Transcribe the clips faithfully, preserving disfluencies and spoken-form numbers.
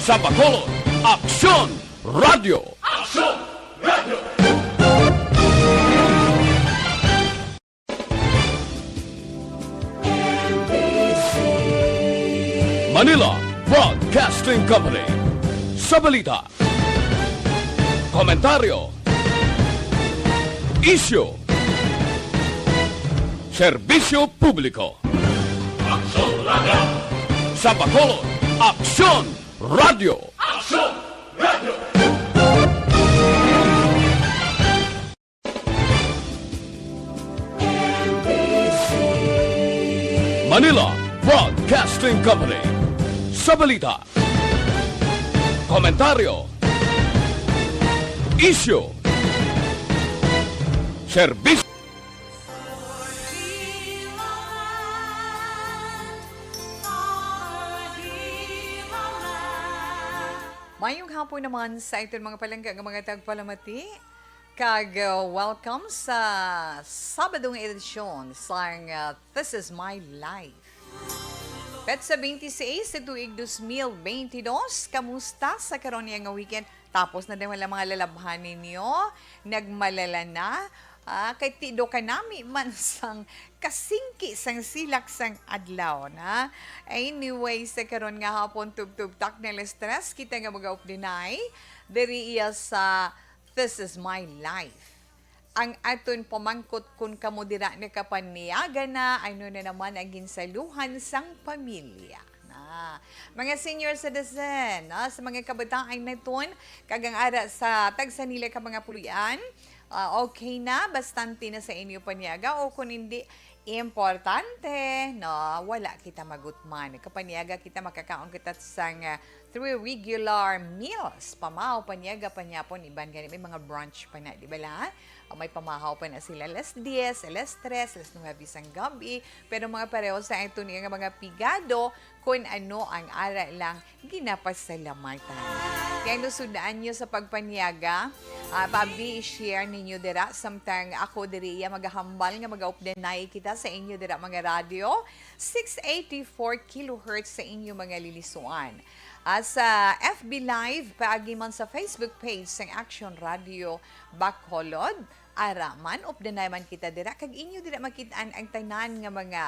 Sa Bacolod, Aksyon Radio. Aksyon Radio. Manila Broadcasting Company. Sa balita, komentaryo, isyu, serbisyo publiko. Aksyon Radio. Sa Bacolod, Aksyon Radio. Aksyon Radio. Manila Broadcasting Company. Sa balita, komentaryo, isyu, serbisyo. Mayong hapon naman sa iton mga palangga nga mga tagpalamati. Kag, uh, welcome sa Sabado nga edisyon sang, uh, This Is My Life. Petsa twenty-six sa tuig dos mil bentidós. Kamusta sa karon niya nga weekend? Tapos na din wala mga lalabhan ninyo? Nagmalala na? Ah, kay tido ka nami man sang kasingki sang silak sang adlaw na. Anyway, sa karon nga hapon, tubtub tak na alas tres, kita nga mag-updinay diri iya sa This Is My Life. Ang aton pamangkot, kun kamo dira nakapanyaga na, ano na naman ang ginsaluhan sang pamilya na. Mga senior citizen, no, sa mga kabataan naton, kag ang ara sa tagsa nila ka mga pulian, ah, okay na, bastante na sa inyo panyaga, o kung hindi, importante, no, wala kita magutman. Kapanyaga kita, makakaon kita sang, ah, three regular meals. Pamahaw, panyaga, panyapon, iban gani may mga brunch pa na, di ba la? O may pamahaw pa na sila alas diyes, alas tres, alas nuwebe sang gabi. Pero mga pareho sa ito niya nga mga pigado, kung ano ang ara lang ginapasalamatan. Kaya no, sudaan nyo sa pagpanyaga, ah, pabi, i-share ninyo dira. Samtang ako diri iya magahambal nga mag-update na kita sa inyo dira mga radyo, six eighty-four kilohertz sa inyo mga lilisuan. Ah, sa F B Live, paagi man sa Facebook page sang Action Radio Bacolod, ara man, updanay man kita dira, kag inyo dira makit-an ang tanan nga mga,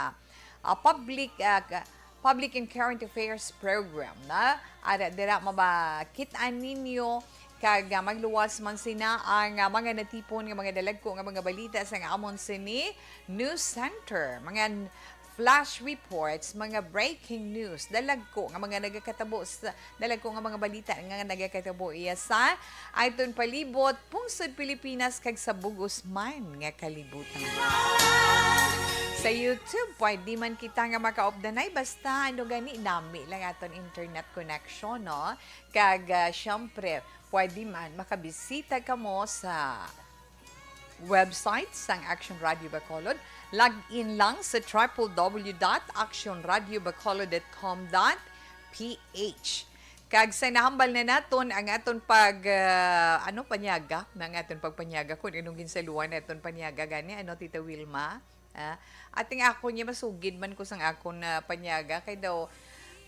ah, public, ah, ka-, public and current affairs program na ara dira mabakit-an ninyo, kag, ah, magluwas man sina ang, ah, mga natipon nga mga dalagko nga mga balita sang amon sini news center, mga n-, flash reports, mga breaking news, dalagko nga mga nagakatabo sa, dalagko nga mga balita nga nagakatabo iya sa aton palibot, pungsod Pilipinas, kag sa bug-os man nga kalibutan. Sa YouTube, pwede man kita nga makaupdanay, basta ano gani, nami lang aton internet connection, no? Kag, ah, syempre, pwede man makabisita kamo sa website sang Action Radio Bacolod. Log in lang sa triple W dot action radio bacolod dot com dot P H. Kag sa nahambal na naton ang aton pag, ah, ano, panyaga, ang aton pagpanyaga, kung anong ginsaluan naton panyaga gani, ano, Tita Wilma? Ah, ating ako niya, masugid man ko sang akon na panyaga, kay daw,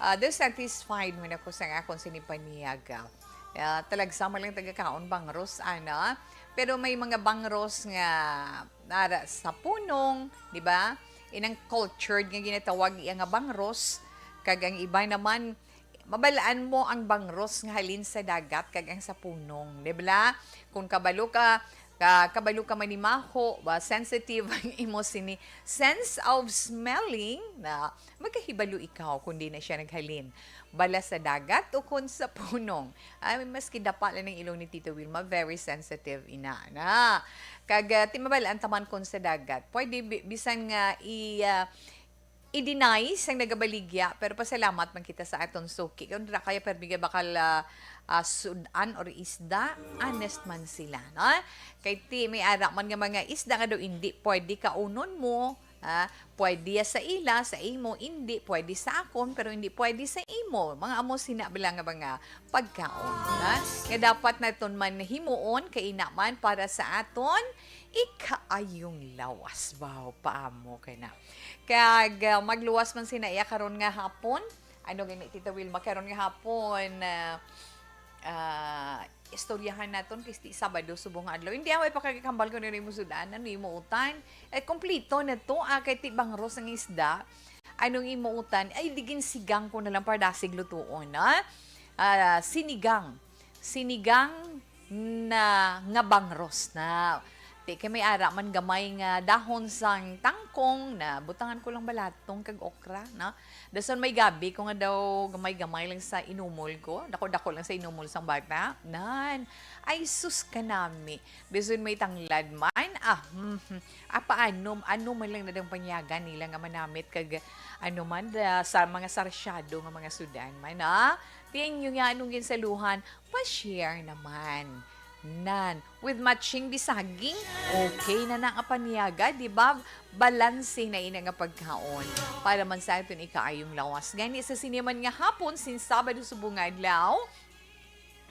ah, daw satisfied man ako sang akon sini panyaga. Ah, talagsama lang taga kaon bangros, ana. Pero may mga bangros nga nara sa punong, di ba? Inang cultured nga ginatawag iya nga bangros, kag ang iba naman, mabalaan mo ang bangros nga halin sa dagat kag ang sa punong, di ba? Kung kabalo ka, ka-, kabalo ka manimaho, ba, sensitive ang imo sini sense of smelling, na magkahibalo ikaw kung di na siya naghalin bala sa dagat o kung sa punong. Ay, maski dapa lang ang ilong ni Tita Wilma, very sensitive ina na. Kag, ah, ti mabalaan taman kung sa dagat. Pwede bi-, bisan nga i-, ah, i-deny sang nagabaligya, pero pasalamat man kita sa aton suki. Kung dira kaya permi nga bakal, ah, ah, sud-an or isda, honest man sila, no? Kay ti may ara man nga mga isda nga daw hindi pwede kaunon mo, ah, pwede ya sa ila, sa imo, hindi pwede sa akon, pero hindi pwede sa imo. Mga amo sina bala nga mga pagkaon, ha? Nga dapat naton man himuon, kay ina man para sa aton ikaayong lawas. Wow, paamo kay na. Kag, ah, magluwas man sina iya karon nga hapon. Ano gani, Tita Wilma, karon nga hapon, ah, ah, istoryahan naton kay ti Sabado subong nga adlaw. Hindi, away pa kay kambal ko nila imo sudan. Ano imo utan? Eh, kompleto na to, ah, kay ti bangros ang isda. Anong imo utan? Ay, di ginsigang ko na lang para dasig lutuon, ha? Ah, sinigang. Sinigang na nga bangros na. Ti kay may ara man gamay nga dahon sang tangkong na butangan ko lang balatong kag okra, no? Dason may gabi ko nga daw gamay-gamay lang sa inumol ko. Dako-dako lang sa inumol sang bata. Nan, ay sus ka nami. Bisan may tanglad man, ah, mhm. Ah, paano, ano man lang na dang panyagan nila nga manamit kag ano man da, sa mga sarsyado nga mga sudan man, ah? Ti inyo nga anong ginsaluhan, pa-share naman. Nan, with matching bisaging, okay na na nga paniaga, di ba? Balanse na ina nga pagkaon para man sa aton ikaayong lawas. Gani sa sini man nga hapon, sin Sabado subong nga adlaw,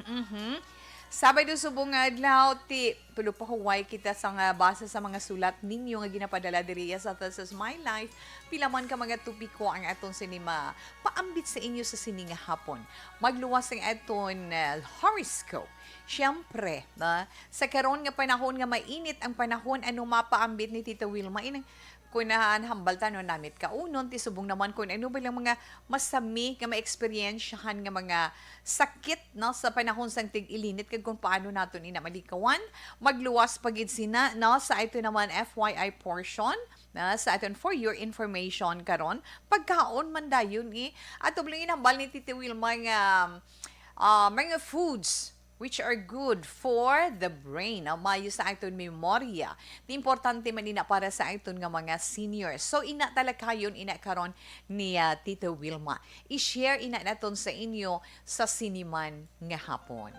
mhm. Sabado subong nga adlaw, ti tulo pa huway kita sa nga basa sa mga sulat ninyo nga ginapadala diri sa This Is My Life. Pila man ka mga topiko ang aton sini mapaambit sa inyo sa sini nga hapon. Magluwas ang aton, uh, horoscope. Siyempre, na sa karon nga panahon nga mainit ang panahon, ano mapaambit ni Tita Wilma? Inang, kung nahambal ta, no, namit kaunon, ti subong naman kung ano ba lang mga masami nga maeksperiensyahan nga mga sakit, no, sa panahon sang tig-ilinit kag kung paano naton ina malikawan. Magluwas pa gid sina, no, sa ito naman F Y I portion, na sa aton for your information karon. Pagkaon man dayon, eh. Ato lang inambal ni Tita Wilma nga, ah, mga foods which are good for the brain. Ang maayo sa aton memorya. Ti importante man ina para sa aton nga mga seniors. So, ina talakayon ina karon ni, ah, Tita Wilma. I-share ina naton sa inyo sa siniman nga hapon.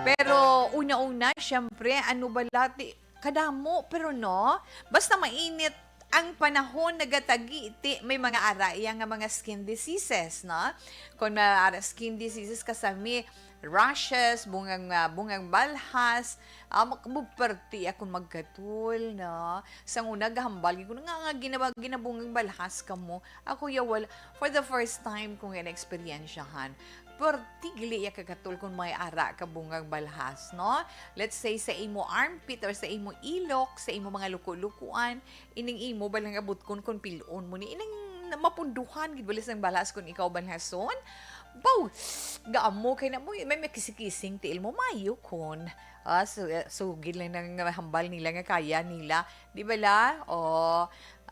Pero una-una, syempre, ano bala ti kadamo, pero no, basta mainit ang panahon, nagatagi ti may mga ara iya nga mga skin diseases, no? Kung may ara skin diseases, kasami rashes, bungang, ah, bungang balhas, ah, mak-, mugperti akong magkatul, no? Sang una, gahambal gid ko nga, nga ginaba-, ginabungang balhas kamo. Ako, ya, wala. For the first time ko nga na-eksperyensyahan. Perti gali ya kakatul kung may ara ka bungang balhas, no? Let's say, sa imo armpit or sa imo ilok, sa imo mga luko-lukuan, ining imo balang abutkon kung pil-on mo ni, ining mapunduhan gid bala sang balhas kung ikaw balhason. Baw, gaamo kay na mo, may makising-kising tiil mo, mayo kon. Ah, so, eh, sugid lang nang hambal nila nga kaya nila. Di bala? O,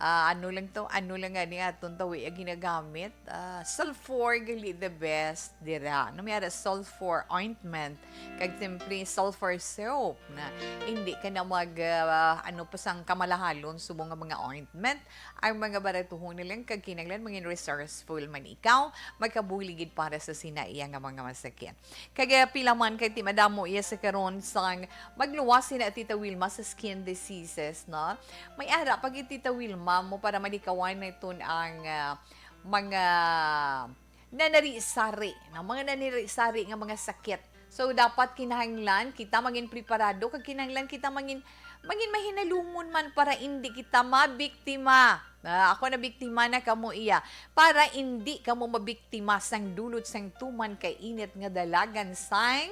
ah, ano lang to? Ano lang gani aton tawi ang ginagamit? Ah, sulfur gali the best dira. No, may ara sulfur ointment. Kag siyempre, sulfur soap na hindi ka na mag, ah, ano pa sang kamalahalon subong nga mga ointment. Ang mga baratuhon na lang kag kinahanglan mangin resourceful man ikaw, magkabulig gid para sa sina iya nga mga masakit. Kag, ah, pila man kay ti madamo iya sa karon sang magluwas sina Tita Wilma sa skin diseases, no? May ara pa gid Tita Wilma mo para malikawan naton ang, ah, mga nanari-sari, no? Mga nanari-sari nga mga sakit. So, dapat kinahanglan kita mangin preparado kag kinahanglan kita mangin, mangin mahinalungon man para indi kita mabiktima. Ah, ako nabiktima na kamo iya. Para indi kamo mabiktima sang dulot sang tuman kay init nga dalagan sang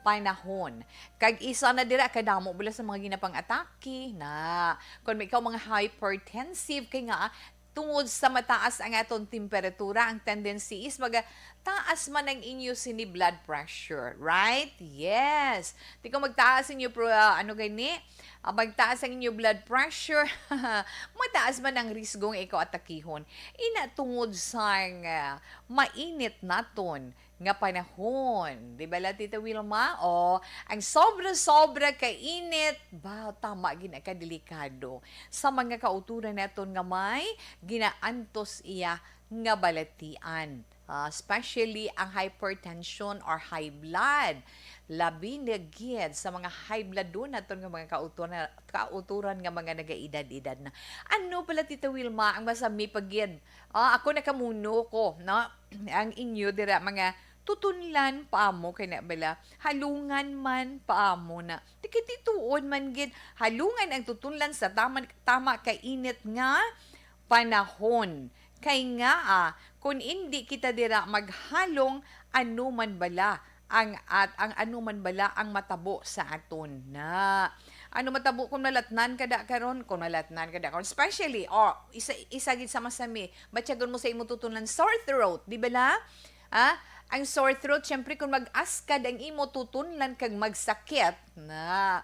panahon. Kag isa na dira, kadamo bala sa mga ginapang-atake na. Kung may ikaw mga hypertensive, kay nga, tungod sa mataas ang aton temperatura, ang tendency is maga-, taas man ang inyo sini blood pressure, right? Yes. Di ko magtaas inyo pro-, ah, ano gani? Ah, magtaas ang inyo blood pressure. Mataas man ang risgo nga ikaw atakihon. Ina tungod sa nga mainit naton nga panahon. Di ba la, Tita Wilma? O, ang sobra-sobra ka init, ba, tama gid na ka delikado sa mga kauturan naton nga may ginaantos iya nga balatian. Ah, especially ang hypertension or high blood. Labi na gid sa mga high blood naton nga mga kauturan, kauturan nga mga nagaedad-edad na. Ano pala, Tita Wilma, ang masami pa gid? Ah, ako nakamuno ko, no? Ang inyo dira, mga tutunlan pa mo kay na bala, halungan man pa mo na. Tikitituon man gid, halungan ang tutunlan sa tama, tama ka init nga panahon. Kay nga, ah, kun indi kita dira maghalong, ano man bala ang, at ang ano man bala ang matabo sa aton na. Ano matabo kung malatnan ka da karon? Kung malatnan ka da karon, especially, oh, isa, isa gid sa masami, batyagon mo sa imo tutunlan, sore throat, di bala? Ah, ang sore throat, syempre, kung mag-askad ang imo tutunlan kag magsakit na.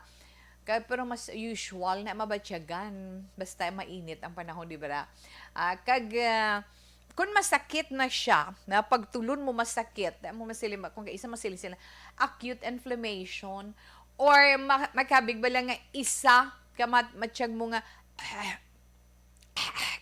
Ka, pero mas usual na mabatyagan basta mainit ang panahon, di ba? Ah, kag, ah, kung masakit na siya, na pagtulon mo masakit, na mo masiling, kung isa masiling sila, acute inflammation, or ma-, makabig ba lang nga isa ka mat-, matyag mo nga,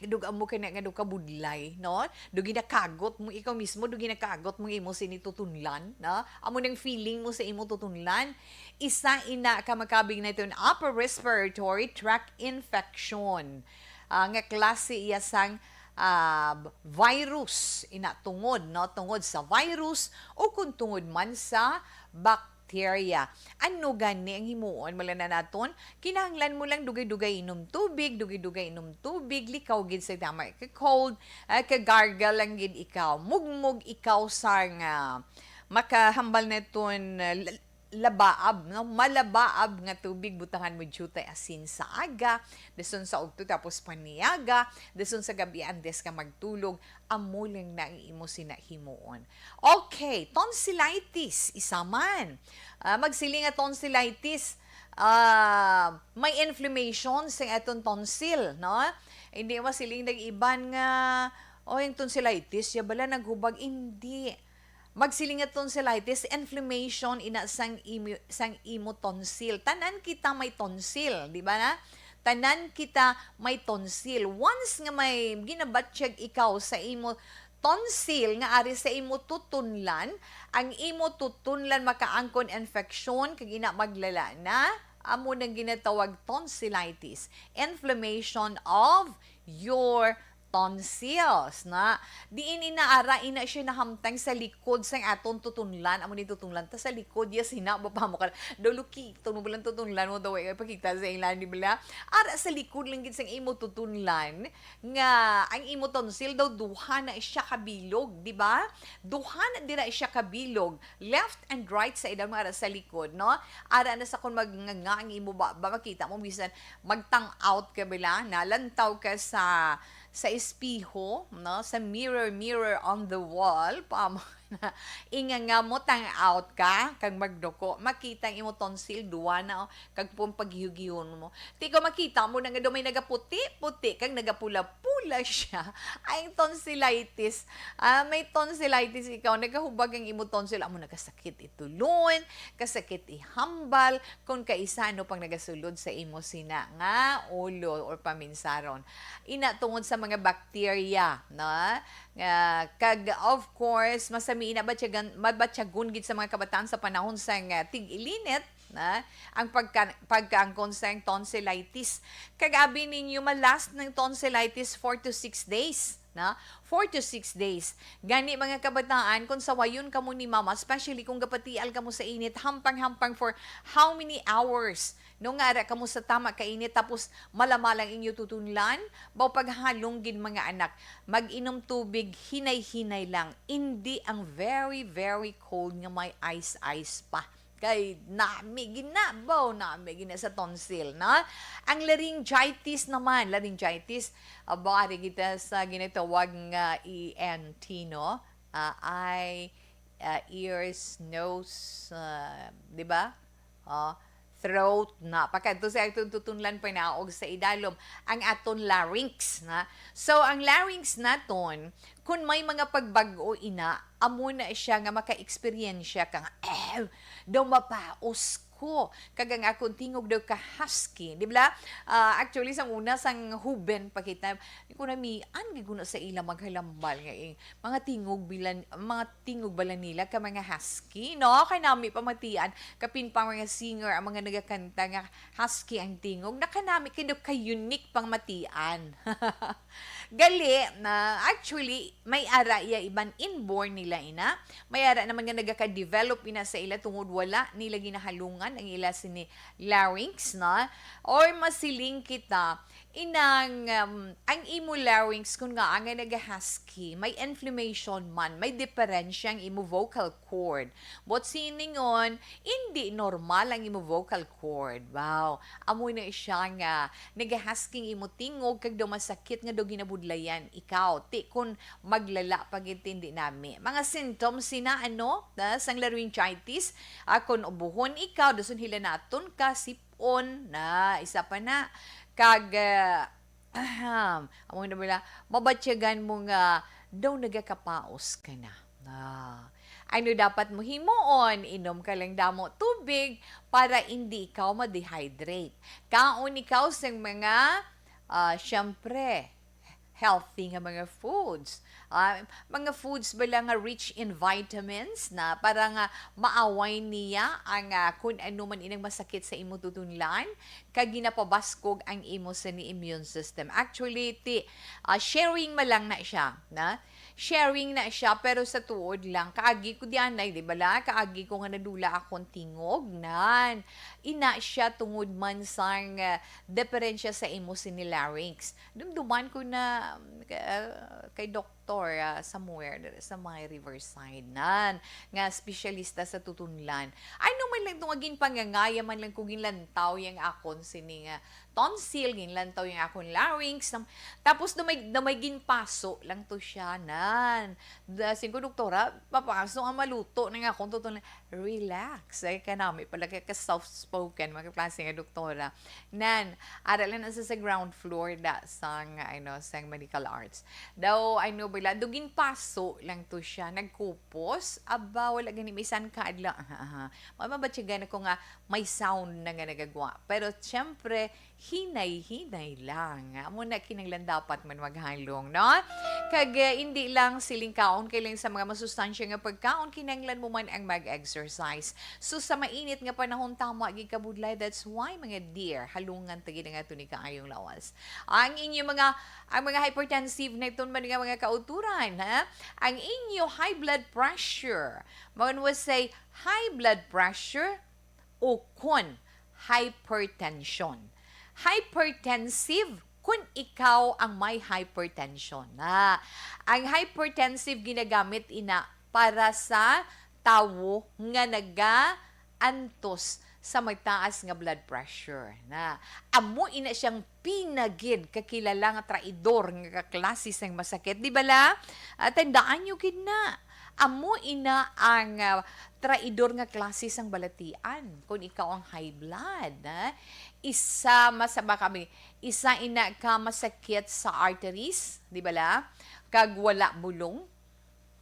dugang mo kay nga daw kabudlay, no? Do ginakagot mo ikaw mismo, do ginakagot mo imo sini tutunlan, no? Amo nang feeling mo sa imo tutunlan. Isa ina ka makabig na ito, upper respiratory tract infection. Ah, nga klase iya sang, ah, virus, ina tungod, no? Tungod sa virus o kung tungod man sa bak-, bacteria. Ano gani ang himuon? Mala na naton, kinahanglan mo lang dugay-dugay inom tubig, dugay-dugay inom tubig, likaw gid sa tama ka cold, ah, ka gargle lang gid ikaw. Mugmog ikaw sa nga makahambal naton, ah, la-, labaab, no? Malabaab nga tubig, butangan mo jutay asin sa aga, dason sa ugto tapos paniaga, dason sa gabi antes ka magtulog, amo lang na ang imo sina himuon. Okay, tonsillitis, isa man. Ah, magsiling nga tonsillitis, ah, may inflammation sa aton tonsil, no? Hindi masiling nag-iban nga, "Oh, yung tonsillitis, ya bala naghubag." Hindi. Magsiling nga tonsillitis, inflammation ina sang imo, sang imo tonsil. Tanan kita may tonsil, di ba na? Tanan kita may tonsil. Once nga may ginabatyag ikaw sa imo tonsil nga ari sa imo tutunlan, ang imo tutunlan makaangkon infeksyon kag ina maglala na, amo nang ginatawag tonsillitis, inflammation of your tonsils na. Diin ina ara ina siya nahamtang sa likod sang aton tutunlan, amo ni tutunlan ta sa likod, yes, hina ba pa mo ka, daw lukito mo bilang tutunlan mo daw, ay pakita sa ilan, di ba? Ara sa likod lang gid sang imo tutunlan, nga ang imo tonsil daw duha na siya kabilog, di ba? Duha na dira siya kabilog, left and right sa ila mga sa likod, no? Ara na sa kung magnganga ang imo baba, makita mo bisan magtang out ka bila, nalantaw ka sa sa espeho, no? Sa mirror, mirror on the wall, pa Inganga mo, tang out ka, kag magduko. Makita ang imo tonsil, duwa na, oh, kag pun paghiyog-hiyog mo. Ti ko makita mo na nga daw may nagaputi-puti, kag nagapula-pula siya. Ay, ang tonsillitis. Ah, may tonsillitis ikaw, nagahubag ang imo tonsil, amo nagkasakit itulon, kasakit ihambal, kung kaisa ano pang nagasulod sa imo sina nga ulo or paminsaron. Ina tungod sa mga bakterya, no? Nga, kag, of course, masami na batyagan, mabatyagon gid sa mga kabataan sa panahon sang, ah, tig-ilinit, na ang pagka-, pagkaangkon sang tonsillitis. Kag abi ninyo, ma-last ng tonsillitis four to six days, na? Four to six days. Gani, mga kabataan, kung sawayon kamo ni mama, especially kung gapatial kamo sa init, hampang-hampang for how many hours? No, nga ara kamo sa tama ka init, tapos malamalang inyo tutunlan, baw paghalong gid, mga anak, mag-inom tubig, hinay-hinay lang. Indi ang very, very cold nga may ice-ice pa. Kay nami ginabaw, nami gina sa tonsil, na? Ang laryngitis naman, laryngitis, abo, ari kita sa ginatawag nga E N T, no? Ah, eye, ah, ears, nose, ah, di ba? Oh, throat na. Pagkadto sa atong tutunlan panaog sa idalom, ang aton larynx na. So, ang larynx naton, kung may mga pagbag-o ina, amo na siya nga maka-eksperyensya ka nga, "Eh, daw mapaos ko." Kag ang akong tingog daw ka husky, di ba? Ah, actually, sang una, sang huben pa kita, di ko namian gid kuno sa ila maghalambal nga, eh, mga tingog bilan-, mga tingog bala nila ka mga husky, no? Kay nami pamatian, kapin pa mga singer ang mga nagakanta nga husky ang tingog. Nakanami kay daw ka unique pang matian. Gali na, actually, May ara iya iban inborn nila ina. May ara naman nga nagaka-develop ina sa ila tungod wala nila ginahalungan ang ila sini larynx na. Or masiling kita, inang, um, ang imo larynx kun nga nga nagahusky, may inflammation man, may diferensya ang imo vocal cord. But siningon, hindi normal ang imo vocal cord. Wow. Amo na siya nga nagahusky ang imo tingog kag daw masakit nga daw ginabudlayan ikaw. Ti kun maglala pa gid ti hindi nami. Mga symptoms sina ano, na sang laryngitis, ah, kun ubuhon ikaw, dason hilanaton ka, sip-on, na isa pa na, kag, ah, ahem, amo na bala, mabatyagan mo nga daw nagakapaos ka na. Ah, ano dapat mo himuon? Inom ka lang damo tubig para hindi ikaw ma-dehydrate. Kaon ikaw sang mga, ah, siyempre, healthy nga mga foods. Ah, mga foods bala nga rich in vitamins na para nga maaway niya ang, ah, kun ano man inang masakit sa imo tutunlan, kag ginapabaskog ang imo sini immune system. Actually, ti, ah, sharing man lang na siya, na? Sharing na siya, pero sa tuod lang, kaagi ko dianay, di bala? Kaagi ko nga nadula akong tingog, nan. Ina siya tungod man sang, ah, diferensya sa imo sini larynx. Dumduman ko na, um, ka-, ah, kay doktor, ah, somewhere diri sa may Riverside, nan, nga espesyalista sa tutunlan. Ano man lang itong aging pangangaya man lang ko ginlantaw yang akon sini nga tonsil, ginlantaw yang akon larynx. Nam-, tapos na may, na may ginpaso lang to siya, nan. Da, singko, "Doktora, papaso ang maluto na nga akong tutunlan." Relax. Ay, kanami pala kay ka soft-spoken, mga klase nga doktora. Nan, ara lang na sa, sa ground floor da sang, ano, sang medical arts. Daw, ano, bala, daw ginpaso lang to siya. Nagkupos. Aba, wala gani may san ka adlaw. Aha, aha. Mamabatyagan ako nga may sound na nga nagagwa. Pero, syempre, hinay-hinay lang. Amo na kinahanglan dapat man maghalong, no? Kag, eh, hindi lang siling kaon, kay lang sa mga masustansya nga pagkaon, kinahanglan mo man ang mag-exercise. So, sa mainit nga panahon, tama gid kabudlay. That's why, mga dear, halungan ta gid ang ato ni kaayong lawas. Ang inyo mga, ang mga hypertensive na iton man nga mga kauturan, ha? Ang inyo high blood pressure. When we say high blood pressure, ukon hypertension. Hypertensive kun ikaw ang may hypertension. Na, ang hypertensive ginagamit ina para sa tawo nga nagaantos sa mataas nga blood pressure. Na, amo ina siyang pinagid kakilala nga traidor nga kaklase sang masakit, di bala? Ah, tandaan nyo gid na. Amo ina ang, ah, traidor nga klase sang balatian. Kung ikaw ang high blood, ha? Isa masama kami, isa ina ka masakit sa arteries, di bala? Kag wala bulong,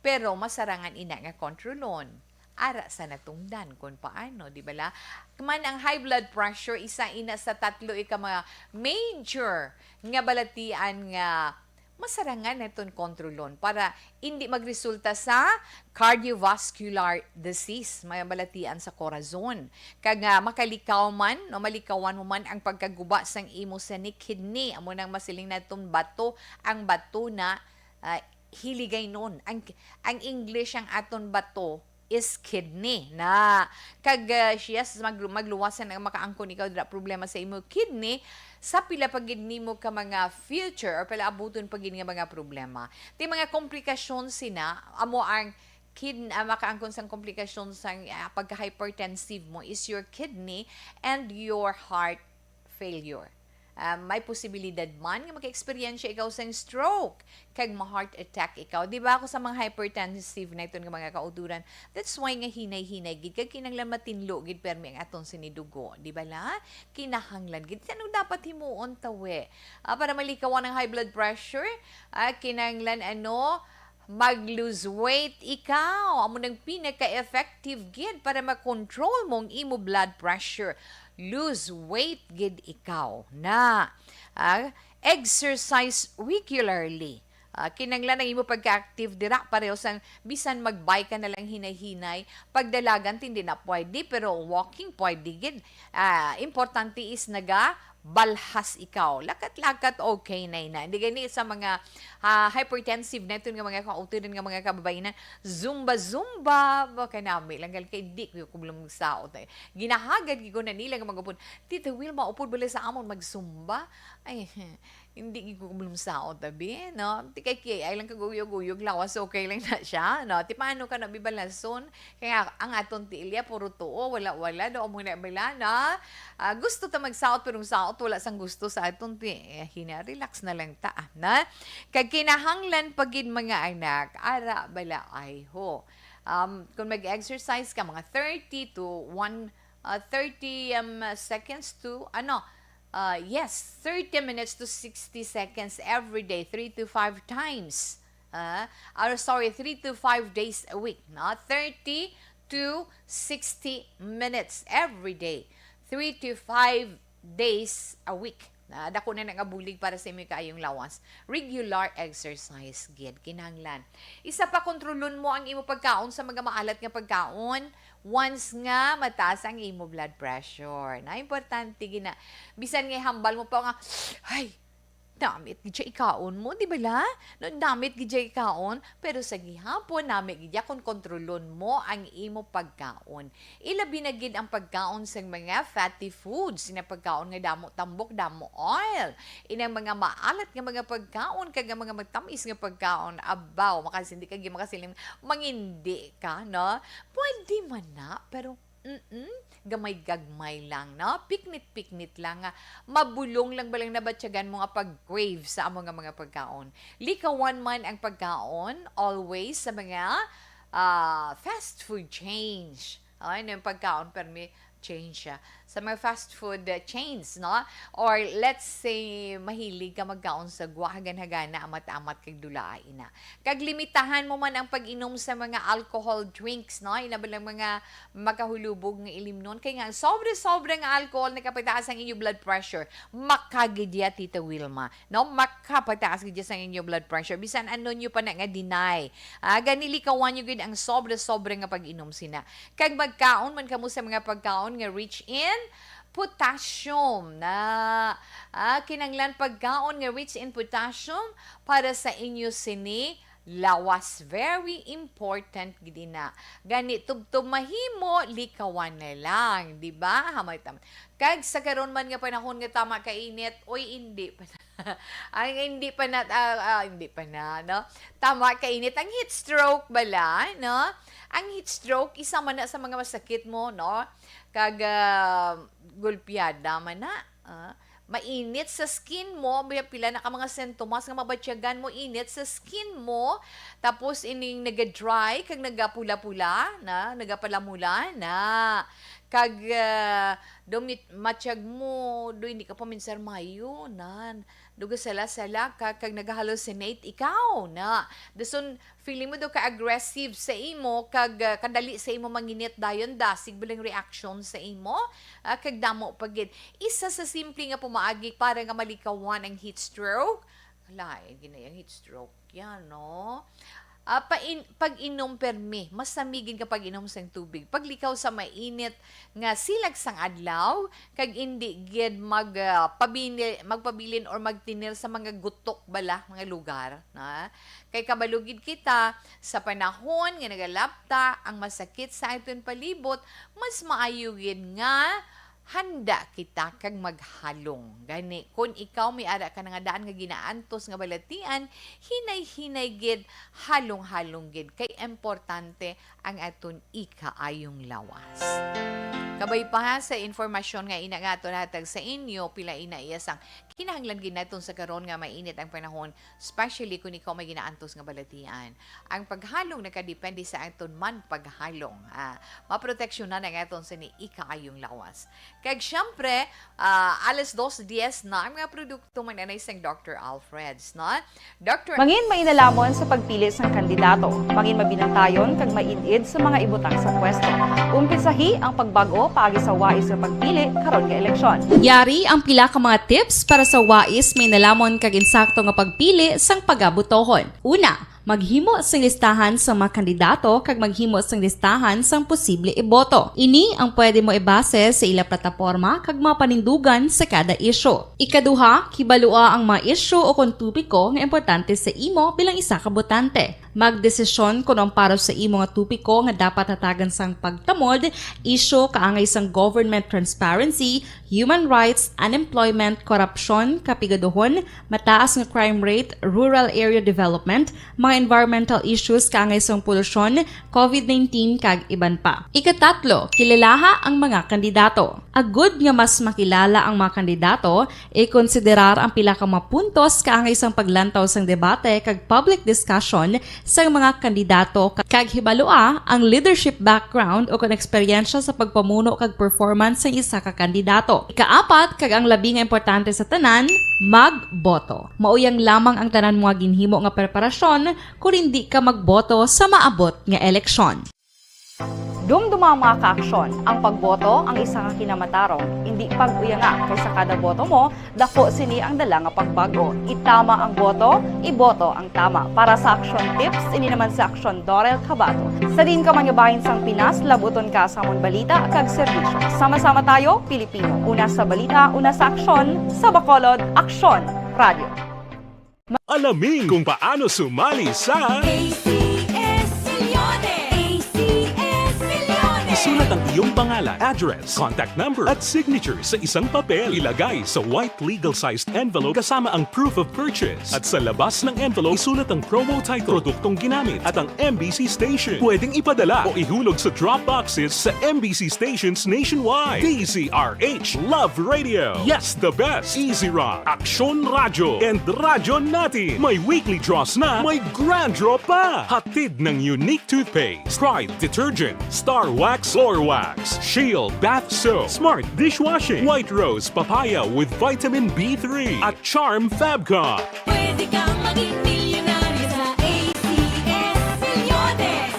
pero masarangan ina nga kontrolon. Ara sa natungdan kung paano, di bala? Man ang high blood pressure, isa ina sa tatlo ika mga major nga balatian nga masarangan naton kontrolon para hindi magresulta sa cardiovascular disease, may balatian sa korazon. Kag nga makalikaw man, no, malikawan mo man ang pagkaguba sang imo sa ni kidney, amo nang masiling naton bato, ang bato na, ah, hiligaynon. Ang, ang English ang aton bato is kidney na. Kag, ah, yes, mag-, magluwasan ang makaangkon ikaw dira problema sa imo kidney, sa pila pa gid nimo ka mga future or pala abuton pa gid nga mga problema. Ti mga komplikasyon sina, amo ang kid-, ah, makaangkon sang komplikasyon sang, ah, pagka-hypertensive mo is your kidney and your heart failure. Ah, may posibilidad man nga maka-eksperyensya ikaw sang stroke kag ma-heart attack ikaw. Di ba ako sa mga hypertensive na iton nga mga kauturan? That's why nga hinay-hinay gid kag kinahanglan matinlo gid permi ang aton sini dugo, di bala? Kinahanglan gid. Ano dapat himuon tawe? Ah, para malikawan ang high blood pressure, ah, kinahanglan ano, mag-lose weight ikaw. Amo nang pinaka-effective gid para ma-control mo ang imo blood pressure. Lose weight gid ikaw na, ah, exercise regularly. Ah, kinanglan ang imo pagka-active dira, pareho sang bisan magbike ka na lang hinay-hinay, pagdalagan ti hindi na pwede, pero walking pwede gid. Ah, importante is naga balhas ikaw. Lakat-lakat, okay na ina. Hindi gani sa mga, ah, hypertensive naton nga mga kauturan nga mga kababayan na zumba-zumba, ba, kanami lang gal kay di ko kublam magsaot. Ay, ginahagad gyud ko na nila nga magupon. Tita Wilma, upod bala sa amon magsumba? Ay, hindi gyud ko kublam saot, abi, no? Ti kay K I lang kaguyog-guyog lawas, okay lang na siya, no? Ti paano ka na bibalason? Kaya ang aton ti Ilya, puro tuo, wala-wala, do mo na bala na. Ah, gusto ta magsaot, pero ang saot wala sang gusto sa aton ti, eh, hina, relax na lang ta, ah, na? Kag kinahanglan pa gid, mga anak, ara bala ay ho. Um, kung mag-exercise ka, mga thirty to one, ah, thirty, um, seconds to, ano, ah, yes, thirty minutes to sixty seconds every day, three to five times. Ah, or sorry, three to five days a week, no? Thirty to sixty minutes every day, three to five days a week. Ah, dako na nga bulig para sa imo kaayong lawas. Regular exercise gid kinahanglan. Isa pa, kontrolon mo ang imo pagkaon sa mga maalat nga pagkaon once nga mataas ang imo blood pressure. Na importante gina. Bisan nga hambal mo pa nga, "Ay, namit gid siya ikaon mo, di ba la? No, namit gid siya ikaon." Pero sa gihapon, namit gid siya kung kontrolon mo ang imo pagkaon. Ilabi na gid ang pagkaon sang mga fatty foods, nga pagkaon nga damo tambok, damo oil. Inang mga maalat nga mga pagkaon, kag ang mga matamis nga pagkaon, abaw, makasindi ka, gid makasiling, mangindi ka, no? Pwede man na, pero, mm, gamay-gagmay lang, no? Piknit-piknit lang, nga mabulong lang ba lang nabatyagan mo nga pag-crave sa amo nga mga pagkaon. Likawan man ang pagkaon, always sa mga, ah, fast food chains. Ay, ano yung pagkaon, permi, change siya. Sa mga fast food, uh, chains, no? Or let's say, mahilig ka magkaon sa gwa, hagan-hagana, amat-amat kag dulaa ina. Kag limitahan mo man ang pag-inom sa mga alcohol drinks, no? Ina ba lang mga makahulubog nga ilimnon? Kay nga, sobra-sobra nga alcohol nakapataas ang inyo blood pressure. Makagidya, Tita Wilma, no? Makapataas gid sang inyo blood pressure. Bisan ano nyo pa na nga deny. Ah, gani likawan nyo gid ang sobra-sobra nga pag-inom sina. Kag magkaon man kamo sa mga pagkaon nga rich in potassium na, ah, kinanglan pagkaon nga rich in potassium para sa inyo sini lawas. Very important gid ina. Gani, tubtob mahimo, likawan na lang, di ba? Hamay tam-, kag sa karon man nga panahon nga tama kainit, oy, hindi pa na. Ang hindi pa na, ah, ah, hindi pa na, no? Tama kainit. Ang heat stroke bala, no? Ang heat stroke, isa man na sa mga masakit mo, no? Kag, ah, gulpiada man na. Ah, mainit sa skin mo, may pila na ka mga sintomas nga mabatyagan mo, init sa skin mo, tapos ining naga-dry, kag nagapula-pula na, nagapalamula na. Kag, ah, do mit-, matyag mo, do hindi ka pa minsar mayo, nan. Do gasala-sala ka, kag nag-hallucinate ikaw, na. Dason, feeling mo do ka aggressive sa imo, kag, ah, kadali sa imo manginit dayon, dasig balang reaction sa imo, ah, kag damo pa gid. Isa sa simple nga pamaagi para nga malikawan ang heat stroke, lain gid na ang heat stroke. Yan, no? Ah, pain-, pag-inom permi, masamigin ka pag-inom sang tubig. Paglikaw sa mainit nga silag sang adlaw, kag indi gid mag, ah, pabini-, magpabilin or magtinil sa mga gutok bala, mga lugar, na? Kay kabalo gid kita, sa panahon nga nagalapta ang masakit sa aton palibot, mas maayo gid nga handa kita kag maghalong. Gani, kun ikaw may ara ka na nga daan nga ginaantos nga balatian, hinay-hinay gid, halong-halong gid, kay importante ang aton ikaayong lawas. Kabay pa sa informasyon nga ina nga aton hatag sa inyo, pila ina iya sang kinahanglan gid naton sa karon nga mainit ang panahon, especially kung ikaw may ginaantos nga balatian. Ang paghalong nakadepende sa aton man paghalong. Ah, maproteksyonan ang aton sini ikaayong lawas. Kag siyempre, ah, alas dos diez na ang mga produkto man anay sang Doctor Alfred's, no? Doctor Mangin mainalamon sa pagpili sang kandidato. Mangin mabinantayon kag maid-id sa mga ibutang sa pwesto. Umpisahi ang pagbag-o paagi sa wais nga pagpili karon nga eleksyon. Yari ang pila ka mga tips para sa wais, mainalamon kag insakto nga pagpili sang pagabutohon. Una, Maghimo sing listahan sang mga kandidato kag maghimo sing listahan sang posible iboto. Ini ang pwede mo ibase sa ila plataporma kag mga panindugan sa kada isyu. Ikaduha, kibalua ang mga isyu o kon topiko nga importante sa imo bilang isa ka botante. Magdesisyon kon ang para sa imo nga topiko nga dapat hatagan sang pagtamod, isyu kaangay sang government transparency, human rights, unemployment, korupsyon, kapigaduhon, mataas nga crime rate, rural area development, mga environmental issues kaangay sang polusyon, covid nineteen, kag iban pa. Ikatatlo, kilalaha ang mga kandidato. Agud nga mas makilala ang mga kandidato, ikonsiderar ang pila ka mga puntos kaangay sang paglantaw sang debate kag public discussion sang mga kandidato, kag hibalua ang leadership background o kon eksperyensya sa pagpamuno kag performance sang isa ka kandidato. Ikaapat, kag ang labi nga importante sa tanan, magboto. Mao yang lamang ang tanan mga ginhimo nga preparasyon kon indi ka magboto sa maabot nga eleksyon. Dumduma ang mga kaaksyon. Ang pagboto ang isa ka kinamatarong. Indi pag-uyanga, kay sa kada boto mo, dako sini ang dala nga pagbago. Itama ang boto, iboto ang tama. Para sa Aksyon Tips, ini naman si Aksyon Dorel Cabato. Sa diin ka man nga bahin sang Pinas, labuton ka sa amon balita kag serbisyo. Sama-sama tayo, Pilipino. Una sa balita, una sa aksyon, sa Bacolod, Aksyon Radio. Alamin kung paano sumali sa A C S Milyones! A C S Milyones! Isulat ang iyong pangalan, address, contact number, at signature sa isang papel. Ilagay sa white legal-sized envelope kasama ang proof of purchase. At sa labas ng envelope, isulat ang promo title, produktong ginamit, at ang M B C station. Pwedeng ipadala o ihulog sa drop boxes sa M B C stations nationwide. D Z R H, Love Radio. Yes, the best. Easy Rock, Aksyon Radyo, and Radyo Natin. May weekly draws na, may grand draw pa. Hatid ng Unique Toothpaste, Pride Detergent, Star Wax Floor Wax, Shield Bath Soap, Smart Dishwashing, White Rose Papaya with Vitamin B three, at Charm Fabcon. Pwede kang maging milyonaryo sa A C S Milyones.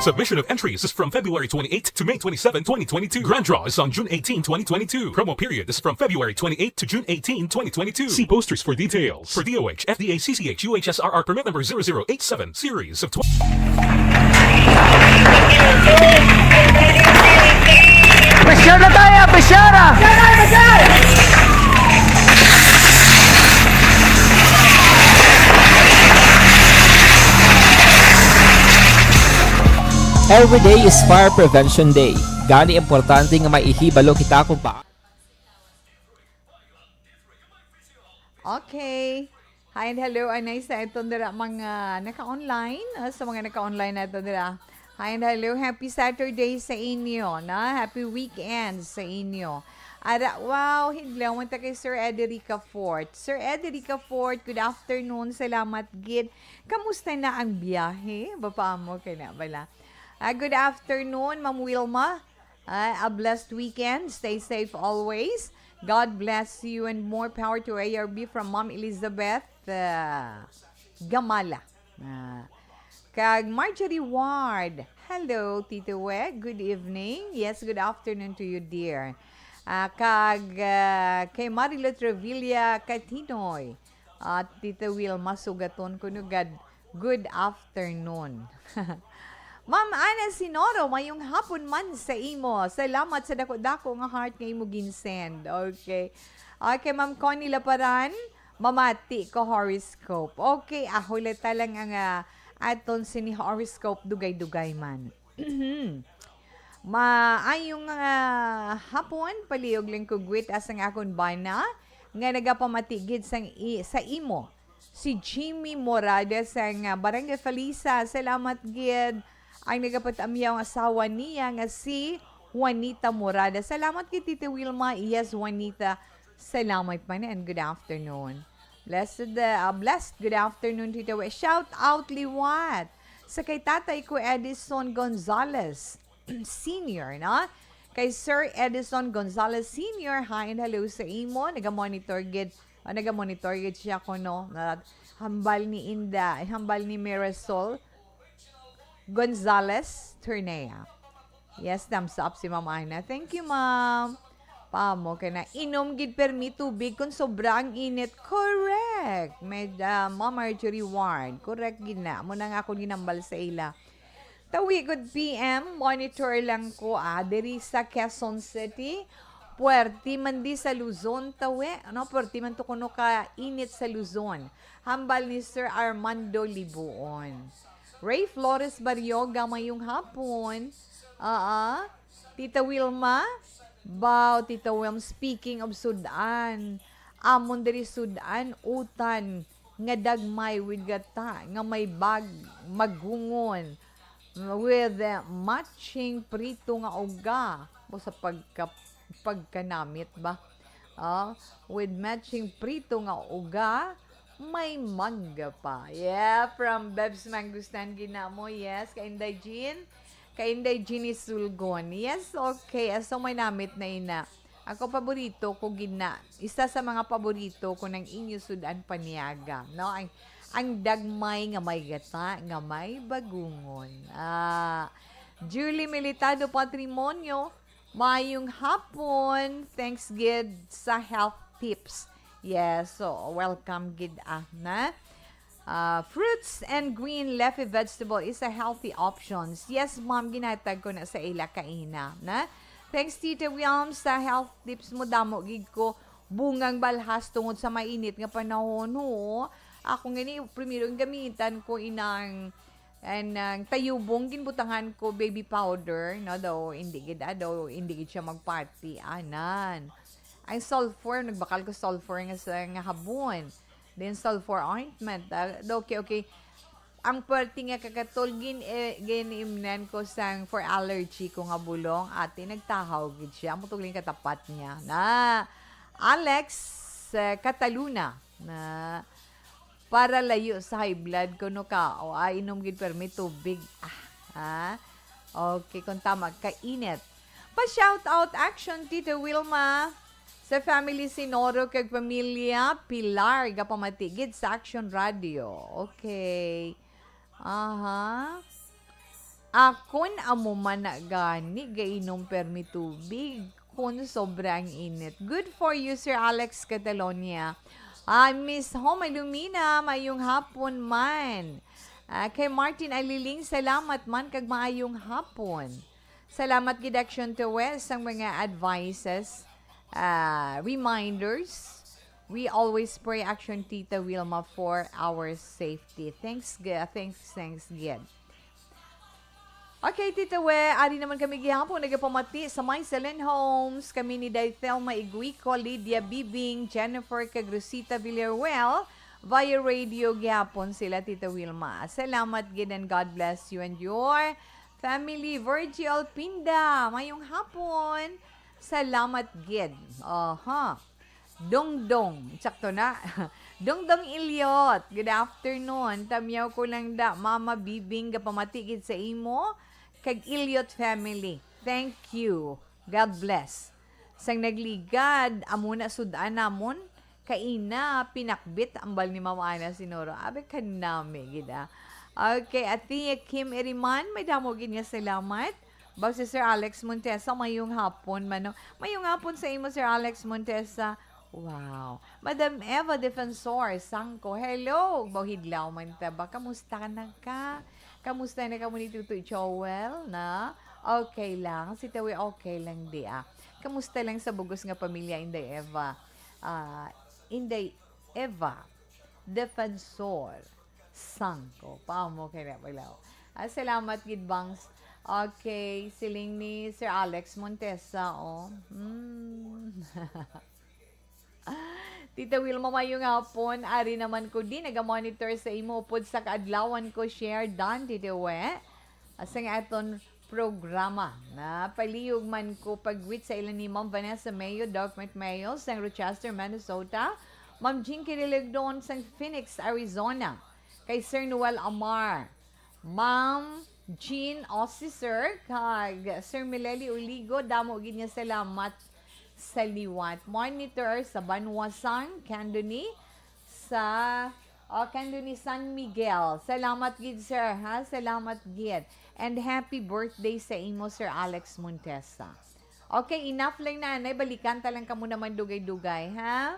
Submission of entries is from February twenty-eighth to May twenty-seven, twenty twenty-two. Grand draw is on June eighteen, twenty twenty-two. Promo period is from February twenty-eighth to June eighteen, twenty twenty-two. See posters for details. For D O H, F D A, C C H, U H S R R permit number zero zero eight seven, series of twenty. Pressure na tayo, pressure na! Every day is Fire Prevention Day. Gani importante nga may ihibalo kita kung pa- Okay. Hi and hello, anay sa aton dira mga naka-online, ah, sa mga naka-online naton dira. Hi and hello, happy Saturday sa inyo, na happy weekend sa inyo. Ara, wow, hidlaw man ta kay Sir Ederica Fort. Sir Ederica Fort, good afternoon, salamat gid. Kamusta na ang biyahe? Bapa mo kay na bala. Ah, good afternoon, Ma'am Wilma. Ah, a blessed weekend. Stay safe always. God bless you and more power to A R B from Ma'am Elizabeth, ah, Gamala. Ah, kag Marjorie Ward. Hello, Tito We. Good evening. Yes, good afternoon to you, dear. Ah, kag, ah, kay Marilo Trevilla Catinoy. At Tito Wilma Sugaton, kuno gad, good afternoon. Ma'am Ana Sinoro, mayong hapon man sa imo. Salamat sa dako-dako nga heart nga imo ginsend. Okay. Okay, Ma'am Connie Laparan, mamati ko horoscope. Okay, ah, hulata lang ang, ah, aton sini horoscope, dugay-dugay man. Maayong, ah, hapon, palihog lang ko gwit as ang akon bana nga nagapamati gid sang i-, sa imo. Si Jimmy Morada sang, ah, Barangay Falisa, salamat gid. Ang nagapatamyaw nga asawa niya nga si Juanita Morada. Salamat kay Tita Wilma. Yes, Juanita. Salamat man and good afternoon. Blessed, uh, blessed good afternoon, Tita Wilma. Shout out liwat sa kay Tatay ko Edison Gonzalez Senior, no? Kay Sir Edison Gonzalez Senior, hi and hello sa imo. Naga-monitor gid, ah, naga-monitor gid siya kuno. Na hambal ni Inda, hambal ni Mirasol Gonzalez Turnea. Yes, thumbs up si Ma'am Ana. Thank you, Ma'am. Pamo ka na. Inom gid permi tubig kung sobra ang init. Correct! Correct. Med, ah, Ma'am Marjorie Ward. Correct gid na. Amo na nga akong ginambal sa ila. Tawi, good P M. Monitor lang ko, ah, diri sa Quezon City. Puwerte man di sa Luzon, tawi. Ano, puwerte man to kuno ka init sa Luzon. Hambal ni Sir Armando Libuon. Ray Flores Barrioga, mayong hapon. Ah, ah. Tita Wilma, baw, Tita Wilma, speaking of sud-an, amon diri sud-an, utan nga dagmay with gata, nga may bag, magungon, with, uh, matching prito nga uga. Mo sa pagka-, pagkanamit ba? Ah, with matching prito nga uga, may mangga pa. Yeah, from Bebs Mangustan gid na mo. Yes, kay Inday Jean. Kay Inday Jean Isulgon. Yes, okay. Ah, so may namit na ina. Ako paborito ko gid na. Isa sa mga paborito ko ng inyo sudan paniaga, no? Ang, ang dagmay nga may gata, nga may bagungon. Ah, Julie Militado Patrimonio, mayong hapon. Thanks gid sa health tips. Yes, so welcome gid, ah, na. Ah, fruits and green leafy vegetable is a healthy options. Yes, ma'am, ginatag ko na sa ila kaina, na. Thanks, Tita Wilm, sa health tips mo. Damo gid ko bungang balhas tungod sa mainit nga panahon, ho. Ako ngani, primero ang gamitan ko inang, and ang tayubong, ginbutangan ko baby powder, no, daw hindi gid, ah, daw hindi gid siya magpati, anan. Ang sulfur, nagbakal ko sulfur nga sa, nga habon. Then sulfur ointment, ah, daw okay, okay. Ang perti nga kakatol, gin, eh, gin-imnan ko sang for allergy ko nga bulong, ate, nagtahaw gid siya. Amo to lang katapat niya. Na, Alex, eh, Cataluna, na, para layo sa high blood, kuno ka, o, ah, inom gid permi tubig. Ah, ha? Okay, kung tama, kainit. Pa-shout out action, Tita Wilma, sa family Sinoro kag pamilya Pilar, gapamati gid sa Action Radio. Okay. Aha. Akon amo man na gani gainom permi tubig kun sobra ang init. Good for you, Sir Alex Catalonia. Ah, Miss Homa Lumina, mayong hapon man. Ah, kay Martin Aliling, salamat man kag maayong hapon. Salamat gid, Action Tawes, sang mga advices, ah, reminders. We always pray, Action Tita Wilma, for our safety. Thanks, g-, thanks, thanks gid. Okay, Tita We, ari naman kami gihapon nagapamati sa My Silent Homes. Kami ni Day Thelma Iguico, Lydia Bibing, Jennifer kag Rosita Villaruel. Via radio gihapon sila, Tita Wilma. Salamat gid and God bless you and your family. Virgil Pinda, mayong hapon. Salamat gid. Aha. Dongdong, sakto na. Dongdong Iliot, good afternoon. Tamyaw ko lang da, Mama Bibing, gapamati gid sa imo kag Iliot family. Thank you. God bless. Sang nagligad, amo na sud-an namon, kaina, pinakbit ang bal ni Mama Ana Sinoro. Abi kanami gid, ah. Okay, Ate Kim Iriman, may damo gid nga salamat. Baw si Sir Alex Montesa, mayong hapon, mano. Mayong hapon sa imo, Sir Alex Montesa. Wow. Madam Eva Defensor, Sangko, hello. Baw hidlaw man ta ba? Kamusta ka na ka? Kamusta na kamo ni Tutoy Joel, na? Okay lang. Si Tawi okay lang di, ah. Kamusta lang sa bugos nga pamilya, Inday Eva? Ah, Inday Eva Defensor Sangko. Paamo kay na pala. Ah, salamat gid, Bangs. Okay, siling ni Sir Alex Montesa, oh. Hmm. Tita Wilma, mayong hapon. Ari naman ko din, naga-monitor sa imo upod sa kaadlawan ko, share done, Tita We. Sa nga aton programa, na palihog man ko pag-greet sa ila ni Ma'am Vanessa Mayo, Doc Mike Mayo, sang Rochester, Minnesota. Ma'am Jinky Liligdon sang Phoenix, Arizona. Kay Sir Noel Amar. Ma'am Jean Osiser, kag Sir Mileli Uligo, damo gid nga salamat sa liwat. Monitor sa Banwa sang Candoni, sa, oh, Candoni, San Miguel. Salamat gid, sir, ha? Salamat gid. And happy birthday sa imo, Sir Alex Montesa. Okay, enough lang na, anay. Balikan ta lang kamo naman dugay-dugay, ha?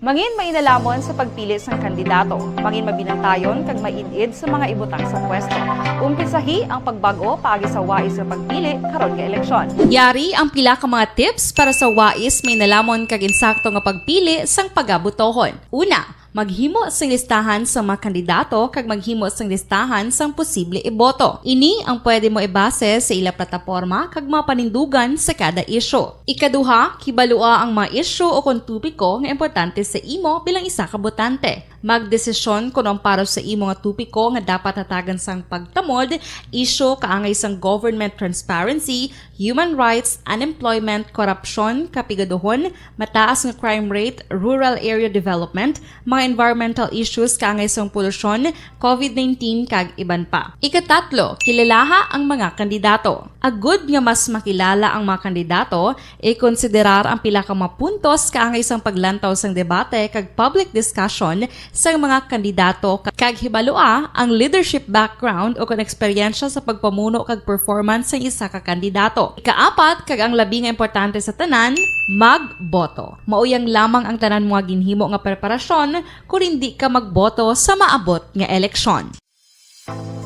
Mangin mainalamon sa pagpili sang kandidato. Mangin mabinantayon kag maid-id sa mga ibutang sa pwesto. Umpisahi ang pagbag-o paagi sa wais nga pagpili karon nga eleksyon. Yari ang pila ka mga tips para sa wais, mainalamon kag insakto nga pagpili sang pagabotohon. Una, maghimo sing listahan sa mga kandidato kag maghimo sing listahan sang posible iboto. Ini ang pwede mo ibase sa ila plataporma kag mga panindugan sa kada isyu. Ikaduha, kibalua ang mga isyu o kon topiko nga importante sa imo bilang isa ka botante. Magdesisyon kon ang para sa imo nga topiko nga dapat hatagan sang pagtamod, isyu kaangay sang government transparency, human rights, unemployment, korupsyon, kapigaduhon, mataas nga crime rate, rural area development, mga environmental issues kaangay sang polusyon, covid nineteen, kag iban pa. Ikatatlo, kilalaha ang mga kandidato. Agud nga mas makilala ang mga kandidato, ikonsiderar ang pila ka mga puntos kaangay sang paglantaw sang debate kag public discussion sang mga kandidato, kag hibalua ang leadership background o kon eksperyensya sa pagpamuno kag performance sang isa ka kandidato. Ikaapat, kag ang labi nga importante sa tanan, magboto. Mauyang lamang ang tanan mo nga ginhimo nga preparasyon kon indi ka magboto sa maabot nga eleksyon.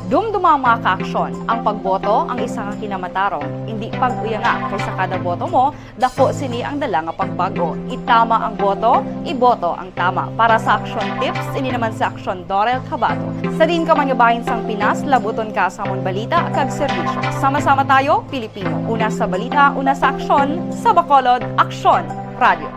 Dumduma ang mga kaaksyon. Ang pagboto ang isa ka kinamatarong. Indi pag-uyanga, kay sa kada boto mo, daku sini ang dala nga pagbag-o. Itama ang boto, iboto ang tama. Para sa Aksyon Tips, ini naman si Aksyon Dorel Cabato. Sa diin ka man nga bahin sang Pinas, labuton ka sa amon balita kag serbisyo. Sama-sama tayo, Pilipino. Una sa balita, una sa aksyon, sa Bacolod, Aksyon Radio.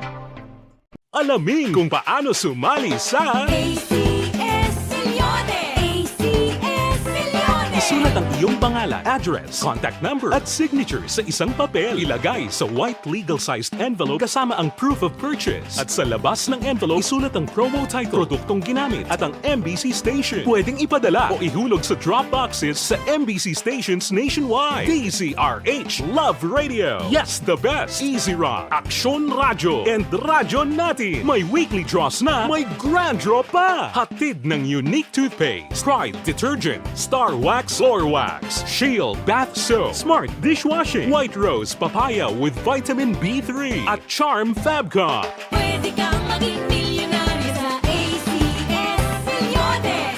Alamin kung paano sumali sa A C S Millones. A C S Millones. Isulat ang iyong pangalan, address, contact number, at signature sa isang papel. Ilagay sa white legal-sized envelope kasama ang proof of purchase. At sa labas ng envelope, isulat ang promo title, produktong ginamit, at ang M B C station. Pwedeng ipadala o ihulog sa drop boxes sa M B C stations nationwide. D Z R H Love Radio. Yes, the best. Easy Rock, Aksyon Radyo, and Radyo Natin. May weekly draws na, may grand draw pa. Hatid ng Unique Toothpaste, Pride Detergent, Star Wax Floor Wax, Shield Bath Soap, Smart Dishwashing, White Rose Papaya with Vitamin B three, at Charm Fabcon. Pwede kang maging milyonaryo sa A C S Millones.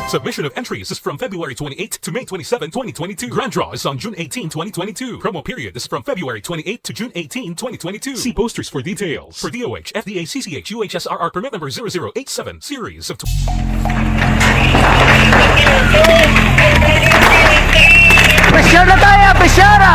Submission of entries is from February twenty-eighth to May twenty-seven, twenty twenty-two. Grand draw is on June eighteen, twenty twenty-two. Promo period is from February twenty-eighth to June eighteen, twenty twenty-two. See posters for details. For D O H, F D A, C C H, U H S R R permit number zero zero eight seven, series of tw- Pressure na tayo! Pressure na!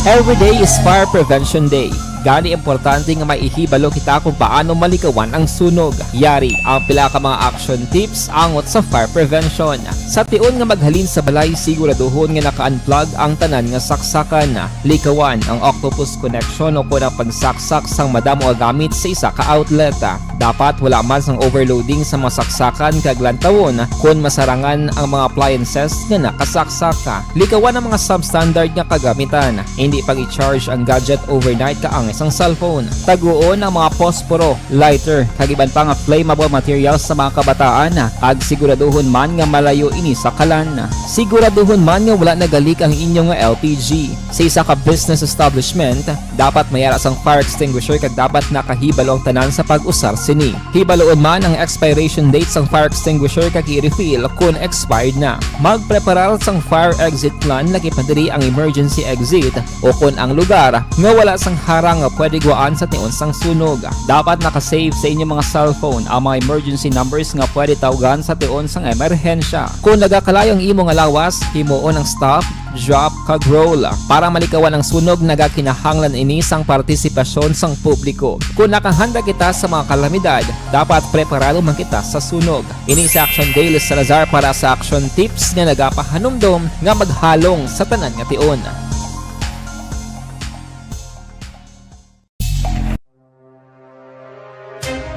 Every day is Fire Prevention Day. Gani, importante nga may ihibalo kita kung paano malikawan ang sunog. Yari ang pila ka mga action tips angot sa fire prevention. Sa tion nga maghalin sa balay, siguraduhon nga naka-unplug ang tanan nga saksakan. Likawan ang octopus connection o kon ang pagsaksak sang madamo nga gamit sa isa ka outlet. Dapat wala man sang overloading sa mga saksakan kag lantawon kon masarangan ang mga appliances nga nakasaksak. Likawan ang mga substandard nga kagamitan. Indi pag-i-charge ang gadget overnight kaangay sang cellphone. Taguon ang mga posporo, lighter, kag iban pa nga flammable materials sa mga kabataan, kag siguraduhon man nga malayo ini sa kalan. Siguraduhon man nga wala nagalik ang inyo nga L P G. Sa isa ka business establishment, dapat may ara sang fire extinguisher kag dapat nakahibalo ang tanan sa pag-usar sini. Hibaluon man ang expiration date sang fire extinguisher kag i-refill kon expired na. Magpreparar sang fire exit plan, lakip na diri ang emergency exit o kon ang lugar nga wala sang harang nga pwede guwaan sa tion sang sunog. Dapat naka-save sa inyo mga cellphone ang mga emergency numbers nga pwede tawgan sa tion sang emerhensya. Kon nagakalayo ang imo nga lawas, himuon ang stop, drop, kag roll. Para malikawan ang sunog, nagakinahanglan ini sang partisipasyon sang publiko. Kon nakahanda kita sa mga kalamidad, dapat preparado man kita sa sunog. Ini si Action Daily Salazar para sa Action Tips nga nagapahanumdom nga maghalong sa tanan nga tion.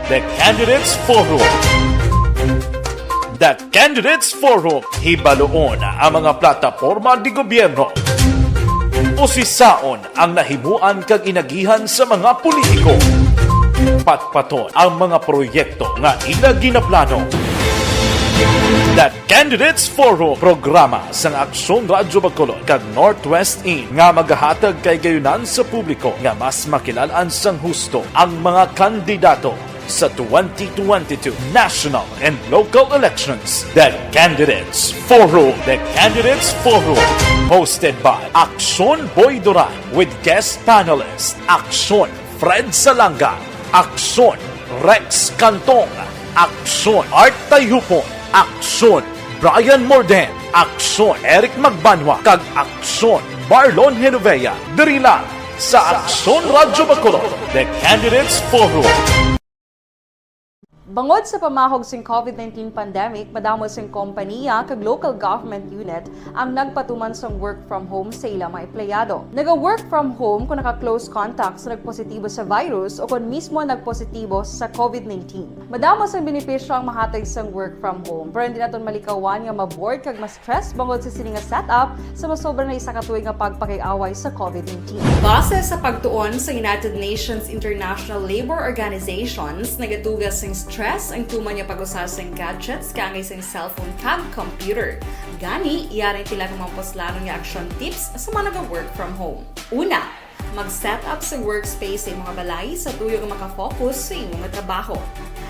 The Candidates Forum. The Candidates Forum. Hibaluon ang mga plataporma de gobyerno. Usisaon ang nahimuan kag inagihan sa mga politiko. Patpaton ang mga proyekto nga ila ginaplano. The Candidates Forum, programa sang Aksyon Radyo Bacolod kag Northwest In nga magahatag kay gayunan sa publiko nga mas makilalan sang husto ang mga kandidato sa twenty twenty-two national and local elections. The Candidates Forum. The Candidates Forum, hosted by Aksyon Boy Duran with guest panelist Aksyon Fred Salanga, Aksyon Rex Cantong, Aksyon Art Tayupon, Aksyon Brian Morden, Aksyon Eric Magbanwa, kag Aksyon Marlon Genovea. Diri lang sa Aksyon Radyo Bacolod, The Candidates Forum. Bangod sa pamahog sing COVID nineteen pandemic, madamo sing kompaniya kag local government unit ang nagpatuman sang work from home sa ila mga empleyado. Naga-work from home kung naka-close contact sa nagpositibo sa virus o kon mismo nagpositibo sa COVID nineteen. Madamo sang benepisyo ang mahatag sang work from home, pero hindi naton malikawan nga ma-bored kag ma-stress bangod sa sini nga setup sa masobra na isa ka tuig nga pagpakig-away sa COVID nineteen. Base sa pagtuon sa United Nations International Labor Organizations, nagatuga sing stress ang tuman nga pag-usa sing gadgets kaangay sing cellphone kag computer. Gani, yari ang pila ka mga puslanon nga action tips sa mga naga-work from home. Una, mag-set up sa workspace sa imong balay sa tuyo nga makafocus sa imong trabaho.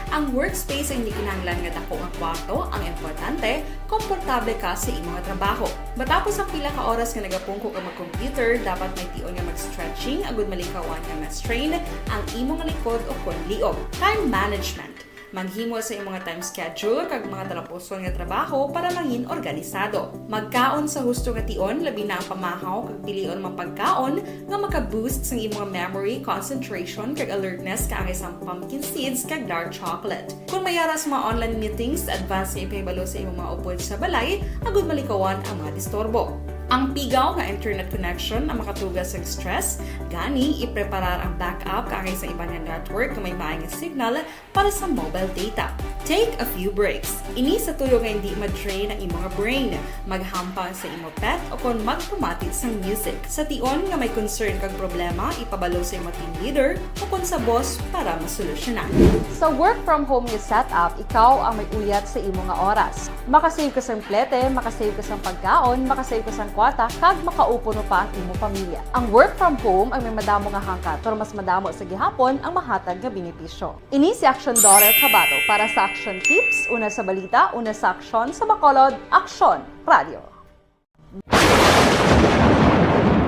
Ang workspace ay hindi kinahanglan nga dako nga kwarto. Ang importante, komportable ka sa imong trabaho. Matapos ang pila ka oras nga nagapungko ka mag-computer, dapat may tion nga mag-stretching agud malikawan nga ma-strain ang imong likod o kon liog. Time management. Maghimo sa imong time schedule kag mga talapuson nga trabaho para mangin organisado. Magkaon sa husto nga tion, labi na ang pamahaw kag pilion mga pagkaon nga maka-boost sang imong memory, concentration, kag alertness kaangay sang pumpkin seeds kag dark chocolate. Kung may ara sa mga online meetings, advance nga ipahibalo sa imong mga upod sa balay agud malikawan ang mga disturbo. Ang pigaw nga internet connection ang makatuga sang stress, gani ipreparar ang backup kaangay sa iban nga network nga may maay nga signal para sa mobile data. Take a few breaks. Ini sa tuyo nga hindi ma-drain ang imo nga brain. Maghampang sa imo pet o kon magpamati sang music. Sa tion nga may concern kag problema, ipabalo sa imo team leader o kon sa boss para masolusyonan. Sa work from home nga setup, ikaw ang may uyat sa imo nga oras. Makasave ka sang plete, makasave ka sang pagkaon, makasave ka sang kwarta, kag makaupuno pa ang imo pamilya. Ang work from home ang may madamo nga hangkat, pero mas madamo sa gihapon ang mahatag nga benepisyo. Ini si Aksyon Dorel Cabato para sa Aksyon Tips, una sa balita, una sa aksyon, sa Bacolod, Aksyon Radio.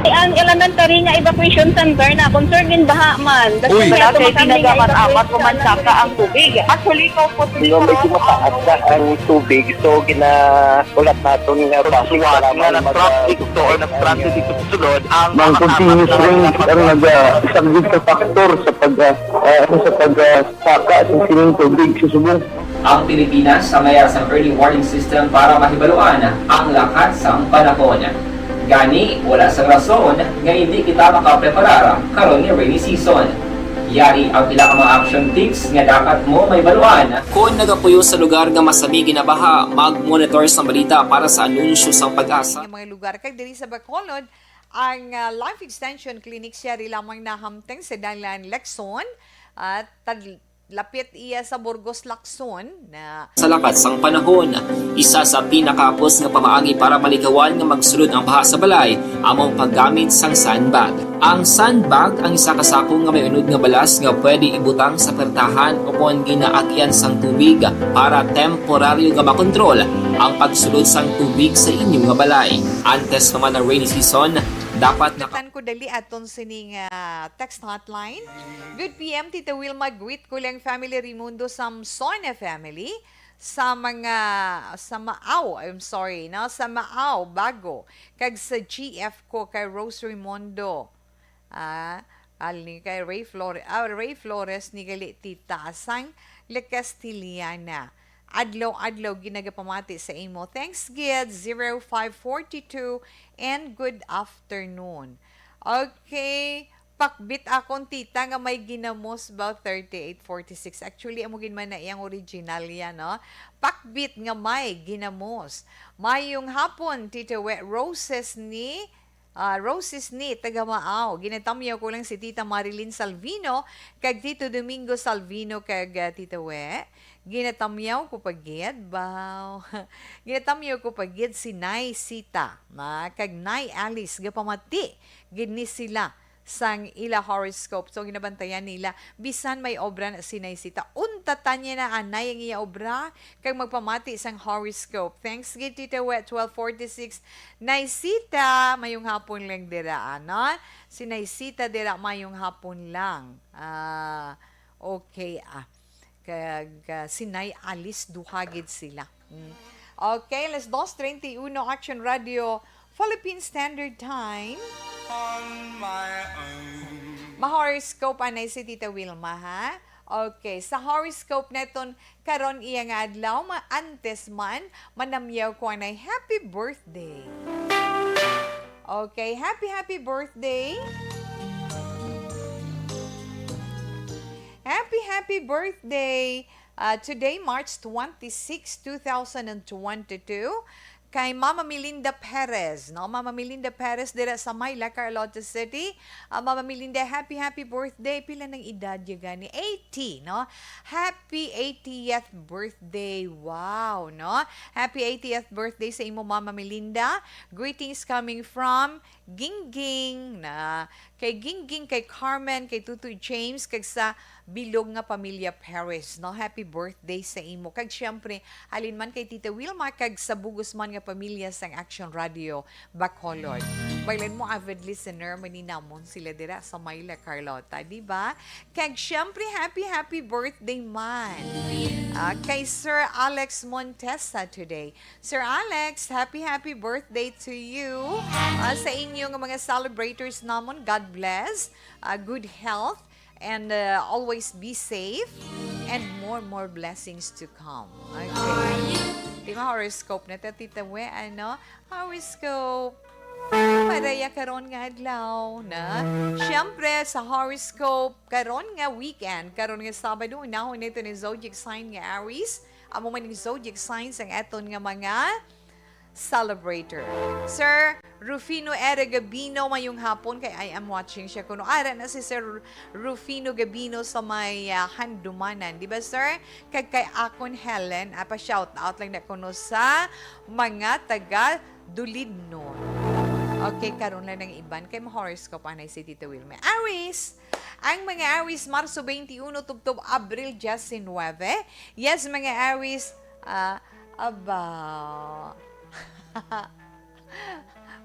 Ang elementary nga evacuation center na concerned in baha man. Uy. Wala kay tinaga man amat ko man saka ang tubig. Actually, ko po. Di ba, medyo mataas na ang tubig, so gina- Ulat naton nga base nga nag-transit to or nag-transit ito sulod ang mga continuous rain ang nag-, ah, isa gid ka factor sa pag, ah, ah, ano, sa pag, ah, saka sa sining tubig sa subong. Ang Pilipinas sa mayar sang early warning system para mahibaluan ang lakat sang panahon. Gani, wala sang rason nga hindi kita makapreparar karon nga rainy season. Yari ang pila ka mga action tips nga dapat mo mahibaluan. Kon nagapuyo sa lugar nga masami ginabaha, mag-monitor sang balita para sa anunsyo sang PAGASA. Nga mga lugar kag diri sa Bacolod, ang, ah, Life Extension Clinic siya ri lamang nahamtang sa Dalan Lacson at tad-, lapit iya sa Burgos Lacson na Sa lakat sang panahon, isa sa pinakahapos nga pamaagi para malikawan nga magsulod ang baha sa balay amo ang paggamit sang sandbag. Ang sandbag ang isa ka sako nga may unod nga balas nga pwede ibutang sa pertahan o kon ginaagian sang tubig para temporaryo nga makontrol ang pagsulod sang tubig sa inyo nga balay. Antes pa man ang rainy season, dapat naka- Tan ko dali aton sining, ah, text hotline. Good P M, Tita Wilma, greet ko lang family Raimundo Samson family sa mga, sa Maaw, I'm sorry, no? Sa Maaw, Bago, kag sa G F ko kay Rose Raimundo. Ah, ali kay Ray Flores, ah, Ray Flores ni gali Tita sang La Castellana. Adlaw-adlaw ginagapamati sa imo. Thanks gid, zero five forty-two, and good afternoon. Okay, pakbit akon tita nga may ginamos ba thirty-eight forty-six. Actually, amo gid man na iyang original yan, no? Pakbit nga may ginamos. Mayong hapon, Tita We, Roses ni Ah, Roses ni taga Maaw. Ginatamyaw ko lang si Tita Marilyn Salvino kag Tito Domingo Salvino kag, ah, Tita We. Ginatamyaw ko pa gid, baw. Ginatamyaw ko pa gid si Nay Sita, ma, kag Nay Alice, gapamati gid ni sila sang ila horoscope. So, ginabantayan nila bisan may obra na si Nay Sita. Unta tanya na anay ang iya obra kag magpamati sang horoscope. Thanks gid, Tita We, twelve forty-six. Nay Sita, mayong hapon lang dira, ano? Si Nay Sita dira, mayong hapon lang. Ah, okay, ah. Kag, ah, si Nay Alice, duha gid sila. Mm. Okay, alas dos treinta y uno, Action Radio, Philippine Standard Time. On my own. Ma-horoscope anay si Tita Wilma, ha? Okay, sa horoscope naton karon iya nga adlaw, ma-, antes man, manamyaw ko anay happy birthday. Okay, happy, happy birthday. Happy, happy birthday. Ah, today, March twenty-six, two thousand and twenty-two, kay Mama Melinda Perez, no? Mama Melinda Perez dira sa Mayla, Carlota City. Ah, Mama Melinda, happy, happy birthday. Pila nang edad ya gani? Eighty, no? Happy eightieth birthday. Wow, no? Happy eightieth birthday sa imo, Mama Melinda. Greetings coming from Gingging, na kay Gingging, kay Carmen, kay Tutoy James, kag sa bilog nga pamilya Perez, no? Happy birthday sa imo. Kag siyempre, halin man kay Tita Wilma, kag sa bugos man nga pamilya sang Action Radio Bacolod. Baylon mo, avid listener man ni namon sila dira sa Mayla, Carlota, di ba? Kag siyempre, happy, happy birthday man, ah, kay Sir Alex Montesa today. Sir Alex, happy, happy birthday to you. Ah, sa inyo nga mga celebrators namon, God bless, ah, good health, and, ah, always be safe, and more, more blessings to come. Okay. Di ba horoscope na ta, Tita We, ano? Horoscope. Para ya karon nga adlaw na. Siyempre, sa horoscope, karon nga weekend, karon nga Sabado, unahon naton ang zodiac sign nga Aries. Amo man ang zodiac signs ang aton nga mga celebrator. Sir Rufino Ere Gabino, mayong hapon kay I am watching siya kuno. Ara na si Sir Rufino Gabino sa may, ah, Handumanan. Di ba, sir? Kag kay Akon Helen, ah, pa-shout out lang na kuno sa mga taga Dulidno. Okay, karon lang ang iban kay ma-horoscope anay si Tita Wilma. Aries! Ang mga Aries, Marso twenty-one tubtob Abril diecinuebe. Yes, mga Aries, ah, aba.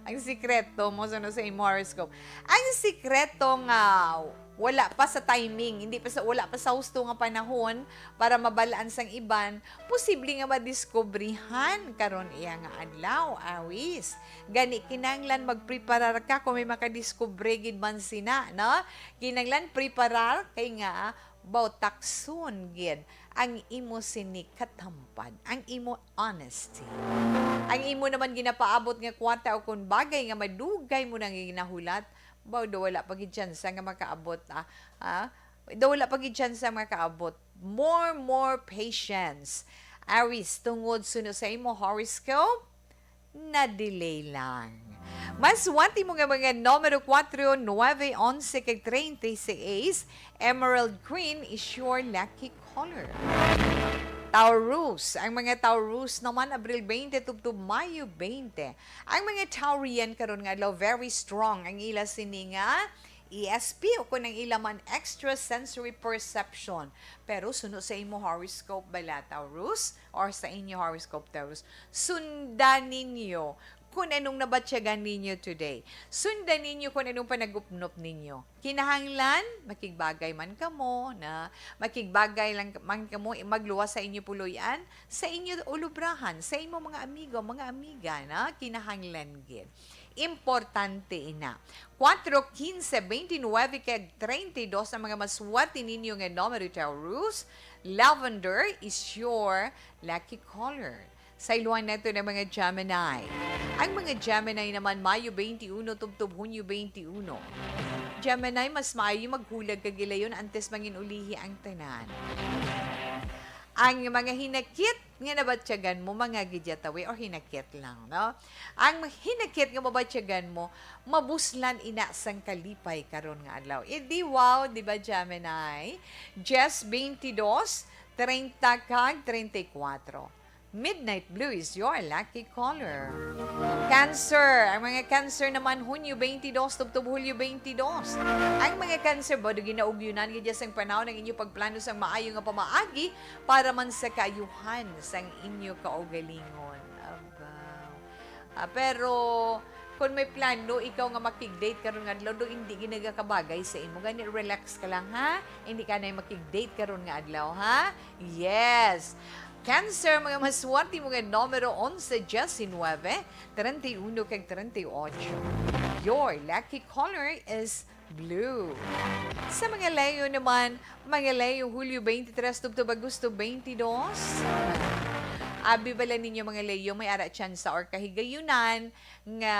Ang sikreto mo, suno sa imo horoscope. Ang sikreto nga wala pa sa timing, hindi pa sa, wala pa sa husto nga panahon para mabalaan sang iban, posible nga madiskubrihan karon iya nga adlaw, Aries. Gani, kinahanglan magpreparar ka kung may makadiskubre gid man sina, no? Kinahanglan preparar kay nga baw takson gid ang imo sini katampad, ang imo honesty. Ang imo naman ginapaabot nga kwarta o kon bagay nga madugay mo nang ginahulat, baw do wala pa gid tsansa nga makaabot, ah. Ah? Do wala pa gid tsansa nga makaabot. More, more patience. Aries, tungod suno sa imo horoscope, na-delay lang. Maswati mo nga mga numero kuwatro, nuebe, onse, kag treinta y seis, Emerald Green is your lucky color. Taurus. Ang mga Taurus naman, Abril twenty tubtob Mayo twenty. Ang mga Taurian karon nga adlaw, very strong ang ila sini nga E S P o kon ang ila man extrasensory perception. Pero suno sa imo horoscope bala, Taurus, or sa inyo horoscope, Taurus, sundan ninyo kung anong nabatyagan ninyo today. Sundan ninyo kung anong panagupnop ninyo. Kinahanglan, makigbagay man kamo, na makigbagay lang man kamo, magluwas sa inyo puloy-an, sa inyo ulubrahan, sa imo mga amigo, mga amiga, na kinahanglan gid. Importante ina. Kuwatro, kinse, bente nuebe, kag treinta y dos ang mga maswerte ninyo nga numero, Taurus. Lavender is your lucky color. Sa iluhan nato ng mga Gemini. Ang mga Gemini naman, Mayo twenty-one tubtob Hunyo twenty-one. Gemini, mas maayo maghulag kag gilayon antes mangin-ulihi ang tanan. Ang mga hinakit nga nabatyagan mo, mga gidyatawi, or hinakit lang, no? Ang hinakit nga mabatyagan mo, mabuslan ina sang kalipay karon nga adlaw. Idi, wow, di ba, Gemini? Diyes, bentidós, treinta, kag treinta y cuatro. Midnight blue is your lucky color. Cancer. Ang mga Cancer naman, Hunyo bentidós tubtob Hulyo bentidós. Ang mga Cancer, bado ginaugyunan gid sang panahon ang inyo pagplano sang maayo nga pamaagi para man sa kaayuhan sang inyo kaugalingon. Abaw. Ah, pero kung may plano ikaw nga makig-date karon nga adlaw, do hindi ginagakabagay sa imo. Gani, relax ka lang, ha? Hindi ka na makig-date karon nga adlaw, ha? Yes. Cancer, mga maswerte mo nga numero onse, diecinuebe, treinta y uno, kag treinta y ocho. Your lucky color is blue. Sa mga Leo naman, mga Leo, Hulyo bentidós tubtob Agosto bentidós. Abi bala ninyo, mga Leo, may ara tsansa or kahigayunan nga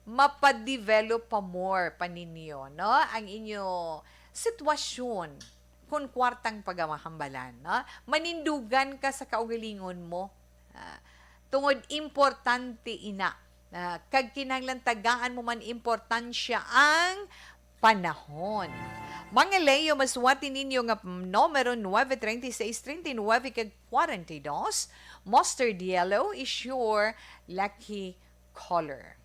mapadevelop pa more pa ninyo, no? Ang inyo sitwasyon kun kwartang pagamahambalan, no? Manindugan ka sa kaugalingon mo. Ah, tungod importante ina. Ah, kag kinahanglan tagaan mo man importansya ang panahon. Mga Leo, maswerte ninyo nga numero nuebe, treinta y seis, treinta y nuebe, kag kwarenta y dos. Mustard yellow is your lucky color.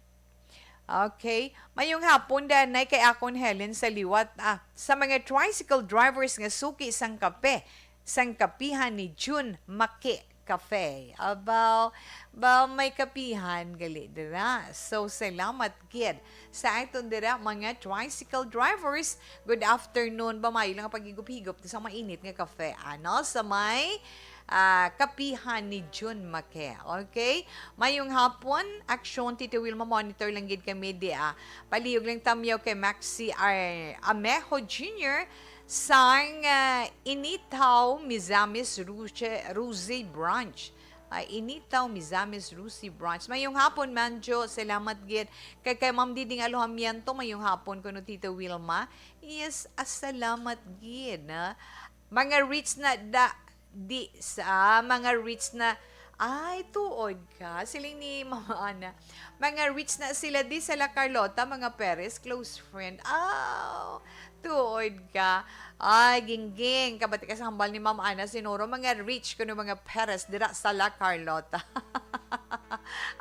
Okay. Mayong hapon, danay kay akon Helen sa liwat, ah, sa mga tricycle drivers nga suki sang kape, sang kapihan ni June Maki Cafe. Abaw, ba may kapihan gali dira. So, salamat gid sa aton dira, mga tricycle drivers. Good afternoon. Ba, maayo lang ang paghigop-higop sa mainit nga kafe, ano, sa may ah, kapihan ni June Maque. Okay? Mayong hapon, Aksyon, Tito Wilma, monitor lang gid kami di, ah. Palihog lang tamyaw kay Maxi Ar-, Amejo Junior sang, ah, Initaw Mizamis Ruche-, Ruzi Branch. Ah, Initaw Mizamis Ruzi Branch. Mayong hapon, Manjo. Salamat gid. Kay, kay Ma'am Diding Alojamiento, mayong hapon kuno, Tito Wilma. Yes, ah, salamat gid, ah. Mga rich na da-, di sa mga rich na, ay, tuod ka. Siling ni Mama Ana, mga rich na sila di sa La Carlota, mga Perez, close friend. Aw, tuod ka. Ay, gingging, kabati ka sa hambal ni Mama Ana, sinuro mga rich kuno mga Perez dira sa La Carlota.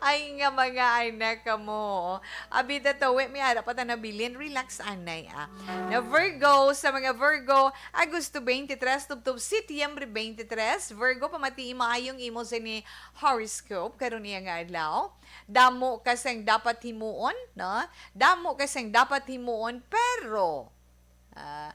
Ay, nga mga anak ka mo. Abi, tatawi, may ara pa ta nabilin. Relax, anay, ah. Na Virgo, sa mga Virgo, Agosto twenty-three, tubtob Setyembre twenty-three, Virgo, pamatii maayong imo sini horoscope karon niya nga adlaw. Damo ka sang dapat himuon, no? Damo ka sang dapat himuon, pero, ah,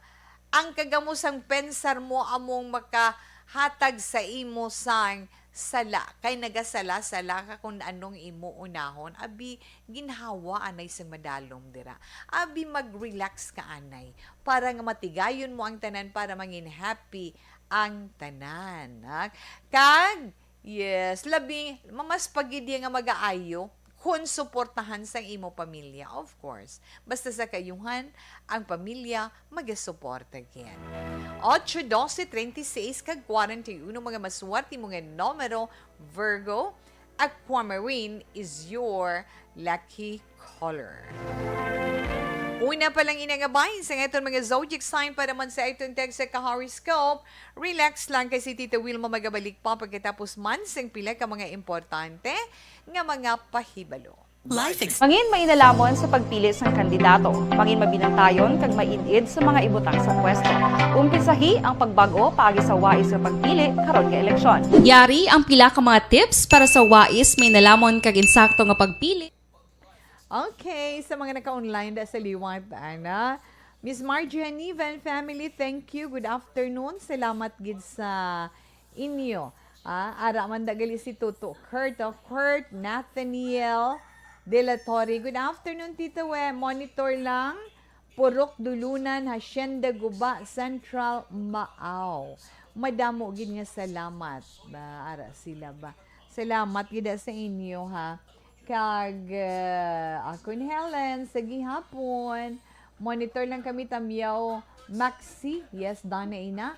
ang kagamo sang pensar mo among makahatag sa imo sang sala, kay nagasala-sala ka kung anong imo unahon. Abi, ginhawa anay sang madalom dira. Abi, mag-relax ka anay para nga matigayon mo ang tanan, para mangin happy ang tanan, ha? Kag, yes, labi, mamas pa gid iya nga magaayo kung suportahan sang imo pamilya, of course. Basta sa kaayuhan, ang pamilya magasuporta gid. Ocho, doce, treinta y seis, kag kwarenta y uno, mga maswerte mo nga numero, Virgo. Aquamarine is your lucky color. Una pa lang ina nga bahin sa aton mga zodiac sign para man sa aton text sa ka-horoscope. Relax lang kay si Tita Wilma magabalik pa pagkatapos man sang pila ka mga importante nga mga pahibalo. Life ex- Mangin mainalamon sa pagpili sang kandidato. Mangin mabinantayon kag maid-id sa mga ibutang sa pwesto. Umpisahi ang pagbag-o paagi sa wais nga pagpili karon nga eleksyon. Yari ang pila ka mga tips para sa wais, mainalamon kag insakto nga pagpili. Okay, sa mga naka-online da sa liwat, ana. Miss Margie Hanivan family, thank you. Good afternoon. Salamat gid sa inyo. Ah, ara man da gali si Toto Kurt, oh, Kurt Nathaniel De La Torre. Good afternoon, Tito We. Monitor lang. Purok Dulunan, Hacienda Guba, Central, Maaw. Madamo gid nga salamat. Ba, ara sila ba? Salamat gid sa inyo, ha. Kag, eh, akon Helen, sa gihapon. Monitor lang kami, Tamyaw Maxi. Yes, Donna Ina.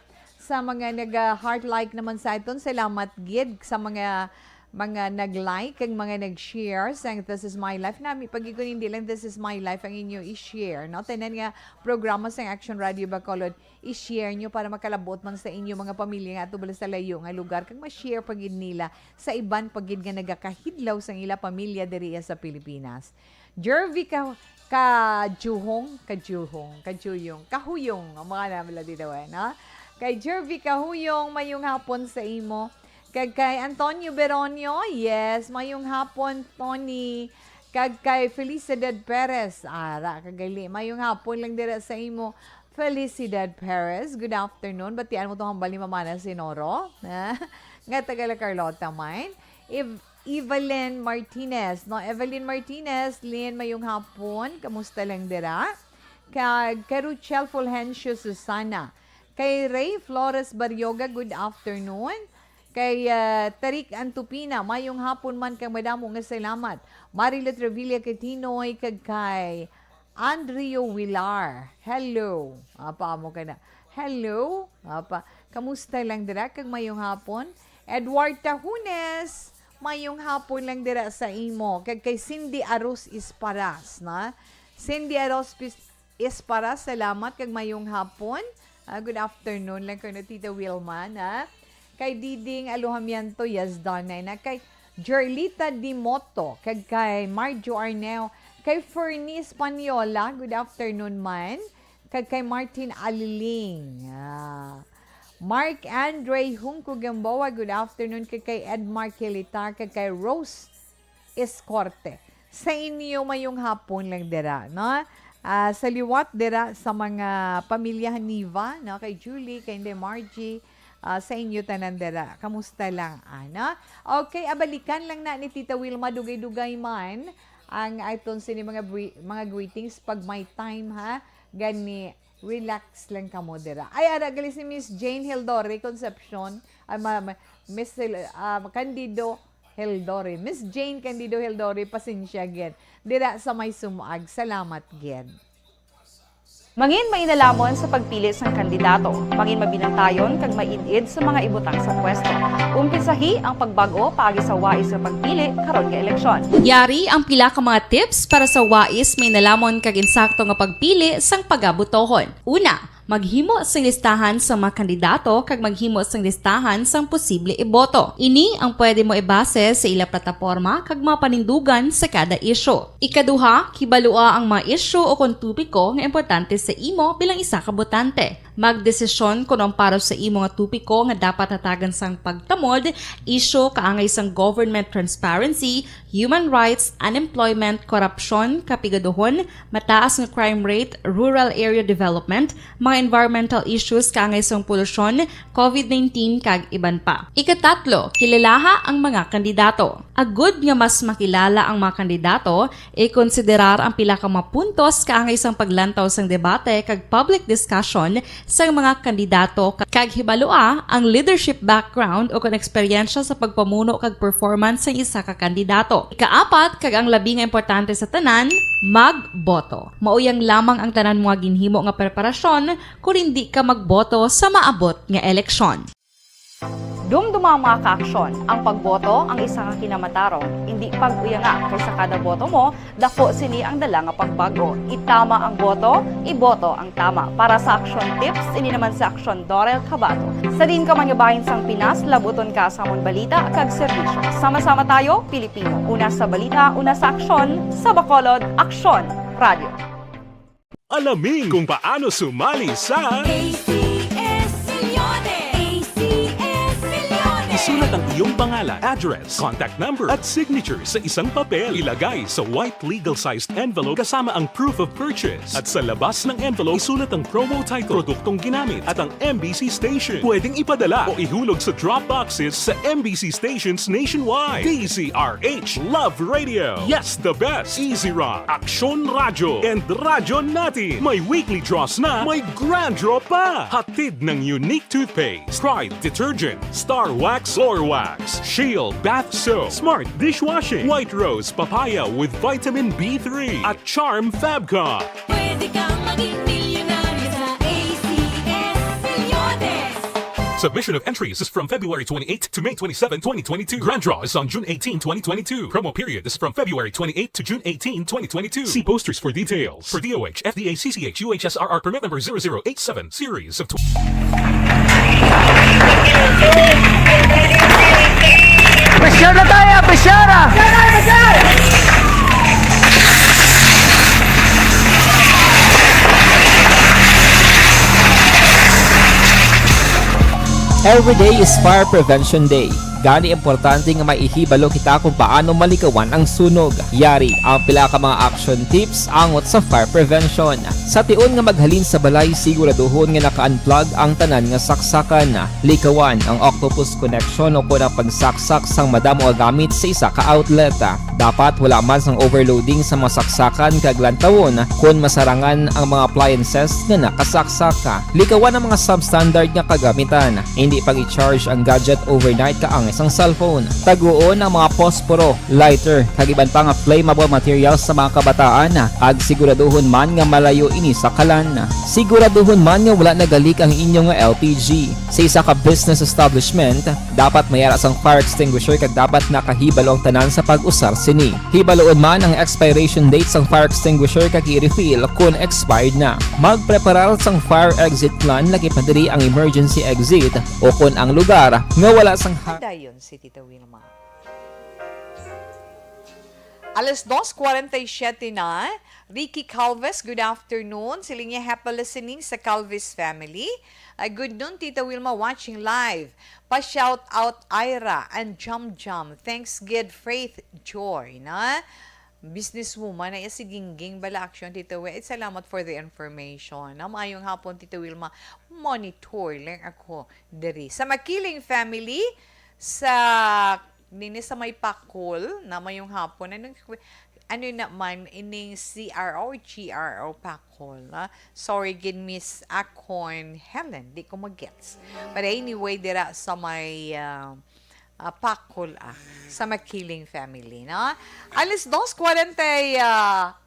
Sa mga nag-heart like naman sa aton, salamat gid sa mga, mga nag-like kag mga nag-share sang This Is My Life. Nami pag-, hindi lang This Is My Life ang inyo i-share, no? Tanan nga programa sang Action Radio Bacolod, i-share nyo para makalabot man sa inyo mga pamilya nga ato bala sa layo nga lugar, kag ma-share pa gid nila sa iban pa gid nga nagakahidlaw sang ila pamilya diri sa Pilipinas. Jervy ka, Kajuhong, Kajuhong, Kajuyong, Kahuyong, ang mga nabla dito, eh, no? Kay Jervy Kahuyong, mayong hapon sa imo. Kag kay Antonio Beronio, yes, mayong hapon, Tony. Kag kay Felicidad Perez, ara, kagali, mayong hapon lang dira sa imo, Felicidad Perez. Good afternoon. Batian mo to hambal ni Mamana Sinoro, ha? Nga taga La Carlota man. Ev-, Evelyn Martinez, no? Evelyn Martinez, Lynn, mayong hapon. Kamusta lang dira? Kag kay Ruchel Fulgencio Susana. Kay Ray Flores Barrioga, good afternoon. Kay, ah, Tarik Antupina, mayong hapon man kag madamo nga salamat. Marilo Trevilla Catinoy, kag kay Andrio Villar. Hello. Apa mo ka na? Hello. Apa, kamusta lang dira kag mayong hapon? Edward Tahunes, mayong hapon lang dira sa imo. Kag kay Cindy Arus Isparas, na? Cindy Arus Pis-, Isparas, salamat kag mayong hapon. Ah, good afternoon lang kuno, Tita Wilma, na? Kay Diding Alojamiento, yes, Donna, na? Kay Jerlita Dimoto, kag kay Marjo Arneo, kay Fernie Española, good afternoon man, kag kay Martin Aliling. Ah. Mark Andre Hungko Gamboa, good afternoon, kag kay Edmar Kilitar, kag kay Rose Escorte. Sa inyo, mayong hapon lang dira, no? Ah, sa liwat dira sa mga pamilya Niva, no? Kay Julie, kay Inday Margie, ah, sa inyo tanan dira. Kamusta lang, ana? Okay, abalikan lang na ni Tita Wilma, dugay-dugay man ang aton sini mga bri-, mga greetings pag may time, ha? Gani, relax lang kamo dira. Ay, ara gali si Miss Jane Hildore Concepcion, ay, ma-, ma-, Miss Hil-, ah, Candido Hildore. Miss Jane Candido Hildore, pasensya gid. Dira sa may sumuag. Salamat gid. Mangin mainalamon sa pagpili sang kandidato. Mangin mabinantayon kag maid-id sa mga ibutang sa pwesto. Umpisahi ang pagbag-o paagi sa wais nga pagpili karon nga eleksyon. Yari ang pila ka mga tips para sa wais, mainalamon kag insakto nga pagpili sang pagabotohon. Una, maghimo sing listahan sa mga kandidato kag maghimo sing listahan sang posible iboto. Ini ang pwede mo ibase sa ila plataporma kag mga panindugan sa kada isyu. Ikaduha, kibalua ang mga isyu o kon topiko nga importante sa imo bilang isa ka botante. Magdesisyon kon ang para sa imo nga topiko nga dapat hatagan sang pagtamod, isyu kaangay sang government transparency, human rights, unemployment, korupsyon, kapigaduhon, mataas nga crime rate, rural area development, mga environmental issues kaangay sang polusyon, covid nineteen, kag iban pa. Ikatatlo, kilalaha ang mga kandidato. Agud nga mas makilala ang mga kandidato, ikonsiderar ang pila ka mga puntos kaangay sang paglantaw sang debate kag public discussion sang mga kandidato, kag hibalua ang leadership background o kon eksperyensya sa pagpamuno kag performance sang isa ka kandidato. Ikaapat, kag ang labi nga importante sa tanan, magboto. Mauyang lamang ang tanan mo nga ginhimo nga preparasyon kon indi ka magboto sa maabot nga eleksyon. Dumduma ang mga kaaksyon. Ang pagboto ang isa ka kinamatarong. Indi pag-uyanga, kay sa kada boto mo, dako sini ang dala nga pagbago. Itama ang boto, iboto ang tama. Para sa action tips, ini naman si Action Dorel Cabato. Sa diin ka man nga bahin sang Pinas, labuton ka sa amon balita kag serbisyo. Sama-sama tayo, Pilipino. Una sa balita, una sa aksyon, sa Bacolod, Aksyon Radio. Alamin kung paano sumali sa A C S Milyones! A C S Milyones! Isulat ang iyong pangalan, address, contact number, at signature sa isang papel. Ilagay sa white legal-sized envelope kasama ang proof of purchase. At sa labas ng envelope, isulat ang promo title, produktong ginamit, at ang M B C station. Pwedeng ipadala o ihulog sa drop boxes sa M B C stations nationwide. D Z R H, Love Radio. Yes, the best. Easy Rock, Aksyon Radyo, and Radyo Natin. May weekly draws na, may grand draw pa. Hatid ng Unique Toothpaste, Pride Detergent, Star Wax Floor Wax, Shield Bath Soap, Smart Dishwashing, White Rose Papaya with Vitamin B three, at Charm Fabcon. Pwede kang maging milyonaryo sa A C S Milyones. Submission of entries is from February twenty-eighth to May twenty-seven, twenty twenty-two. Grand draw is on June eighteen, twenty twenty-two. Promo period is from February twenty-eighth to June eighteen, twenty twenty-two. See posters for details. For D O H, F D A, C C H, U H S R R permit number zero zero eight seven, series of tw- Pressure na tayo, pressure! Every day is Fire Prevention Day. Gani, importante nga maihibalo kita kung paano malikawan ang sunog. Yari ang pila ka mga action tips angot sa fire prevention. Sa tion nga maghalin sa balay, siguraduhon nga naka-unplug ang tanan nga saksakan. Likawan ang octopus connection o kon ang pagsaksak sang madamo nga gamit sa isa ka outlet. Dapat wala man sang overloading sa mga saksakan kag lantawon kon masarangan ang mga appliances nga nakasaksak. Likawan ang mga substandard nga kagamitan. Indi pag-i-charge ang gadget overnight kaangay sang cellphone. Taguon ang mga posporo, lighter, kag iban pa nga flammable materials sa mga kabataan, kag siguraduhon man nga malayo ini sa kalan. Siguraduhon man nga wala nagalik ang inyo nga L P G. Sa isa ka business establishment, dapat may ara sang fire extinguisher kag dapat nakahibalo ang tanan sa pag-usar sini. Hibaluon man ang expiration date sang fire extinguisher kag i-refill kon expired na. Magpreparar sang fire exit plan, lakip na diri ang emergency exit o kon ang lugar nga wala sang ha- Dayon si Tita Wilma. Alas dos cuarenta y siete na. Ricky Calves, good afternoon. Siling niya, happy listening sa Calves family. Ah, good noon, Tita Wilma, watching live. Pa-shout out Ira and Jam Jam. Thanks, good Faith Joy, na businesswoman na iya si Gingging Bala Action, Tita Wi. Salamat for the information. Na maayong hapon, Tita Wilma. Monitor lang ako diri. Sa Makiling family, sa, nini sa may Pakol, na mayong hapon. Anong, ano naman, ining C R O, G R O Pakol, ah? Sorry, gid, Miss Akon Helen, di ko magets. But anyway, dira sa may, ah, ah, Pakol, ah, sa Makiling family, no? Alas dos cuarenta y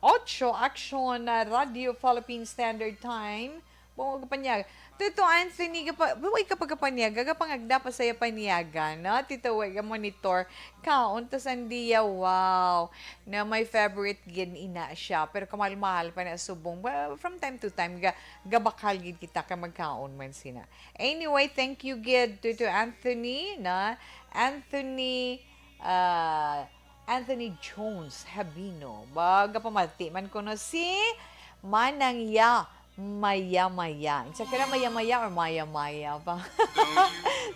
ocho, Action, ah, Radio Philippine Standard Time. Bungo ka panyag. Tito Anthony, ka pa, buhay ka pagkapanyaga, ka pangagda pa saya panyaga, no? Tito, way ka monitor. Kaon ta sandiya, wow. Na my favorite gid ina siya, pero kamahal-mahal pa na subong. Well, from time to time, ga, gabakal gid kita kay magkaon man sina. Anyway, thank you gid, Tito Anthony, na Anthony, ah, Anthony Jones Habino. Baga pamati man kuno si Manang Ya Maya Maya. Sa kira Maya Maya or Maya Maya pa?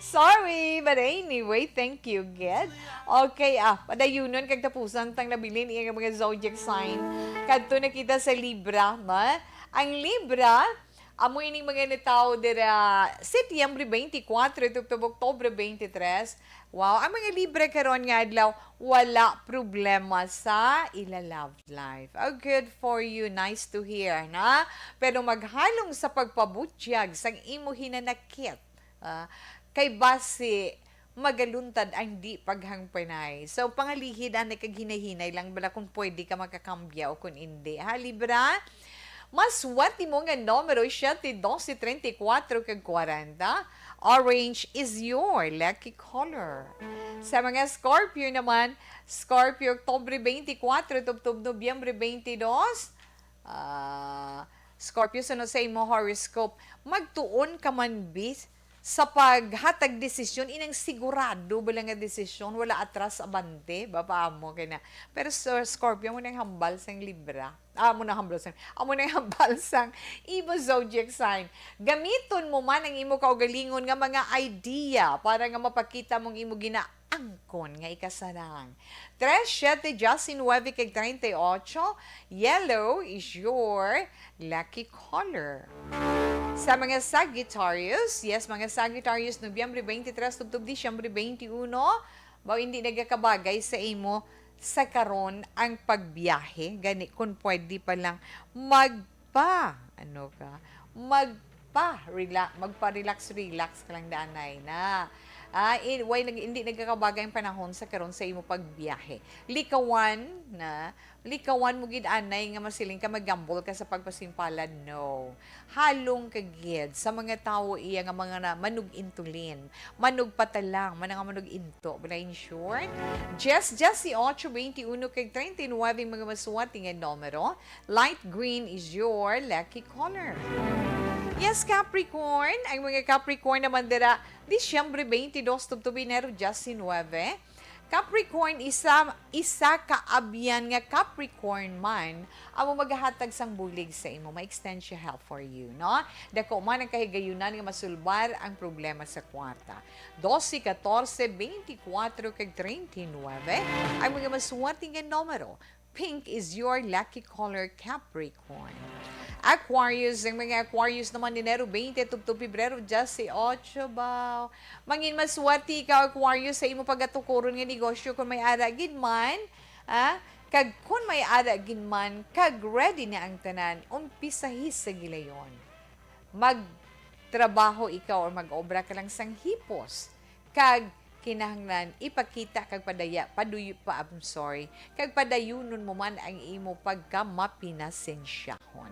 Sorry, but anyway, thank you, gid. Okay, ah, padayunon kag tapusan tang nabilin iya nga mga zodiac sign. Kadto na kita sa Libra, ma. Ang Libra, amo ining mga natawo dira Setyembre twenty-four tubtob Oktubre twenty-three. Wow, ang mga Libra karon nga adlaw, wala problema sa ila love life. Oh, good for you. Nice to hear, na? Pero maghalong sa pagpabutyag sang imo hinanakit. Ah, kay basi magaluntad ang di paghangpanay. So, pangalihid anay kag hinay-hinay lang bala kung pwede ka makakambya o kung indi. Ha, Libra? Mas swerte mo nga numero, siete, doce, treinta y cuatro, kag kwarenta. Orange is your lucky color. Sa mga Scorpio naman, Scorpio, Oktubre twenty-four, tubtob Nobyembre twenty-two. Ah, Scorpio, sunod sa imo horoscope, magtuon ka man, bis, sa paghatag desisyon, inang sigurado bala nga desisyon, wala atras abante, ba, paamo kay na. Pero sa Scorpio, amo nang hambal sang Libra. Ah, amo nang hambal sang, amo nang hambal sang imo zodiac sign. Gamiton mo man ang imo kaugalingon nga mga idea para nga mapakita mong imo ginaangkon nga ikasarang. Tres, siete, diecinuebe, kag treinta y ocho, yellow is your lucky color. Sa mga Sagittarius, yes, mga Sagittarius, Nobyembre twenty-three tubtob Disyembre twenty-one, ba, hindi nagakabagay sa imo sa karon ang pagbiyahe. Gani, kung pwede pa lang, magpa, ano ka, magpa, rela-, magpa-relax, relax ka lang, danay na. Ah, in, why nag-, hindi nagkakabagay ang panahon sa karon sa imo pagbiyahe. Likawan na, likawan mo gid anay nga masiling ka, maggambol ka sa pagpasimpalad. No. Halong ka gid sa mga tawo iya nga mga na, manug-intulin, manugpatalang, mga manug-into. Bala, in short, Jess, Jess, si ocho, twenty-uno kag treinta y nueve ang mga maswerte nga numero. Light green is your lucky color. Yes, Capricorn. Ang mga Capricorn naman dira, Disyembre twenty-dos tubtob Enero diecinueve. Capricorn, isa, isa ka abyan nga Capricorn man amo magahatag sang bulig sa imo, ma-extend siya help for you, no? Dako man ang kahigayunan nga masulbar ang problema sa kwarta. Doce, catorce, twenty-four, kag treinta y nueve ang mga maswerte nga numero. Pink is your lucky color, Capricorn. Aquarius, ang mga Aquarius naman, Enero twenty tubtob Pebrero dieciocho, baw. Mangin maswerte ikaw, Aquarius, sa imo pagatukuron nga negosyo kung may ara gid man, ah, kag kung may ara gid man, kag ready na ang tanan, umpisahi sa gilayon. Magtrabaho ikaw or mag-obra ka lang sang hipos, kag kinahanglan ipakita kag padaya, paduy-, pa, I'm sorry, kag padayunon mo man ang imo pagkamapinasensyahon.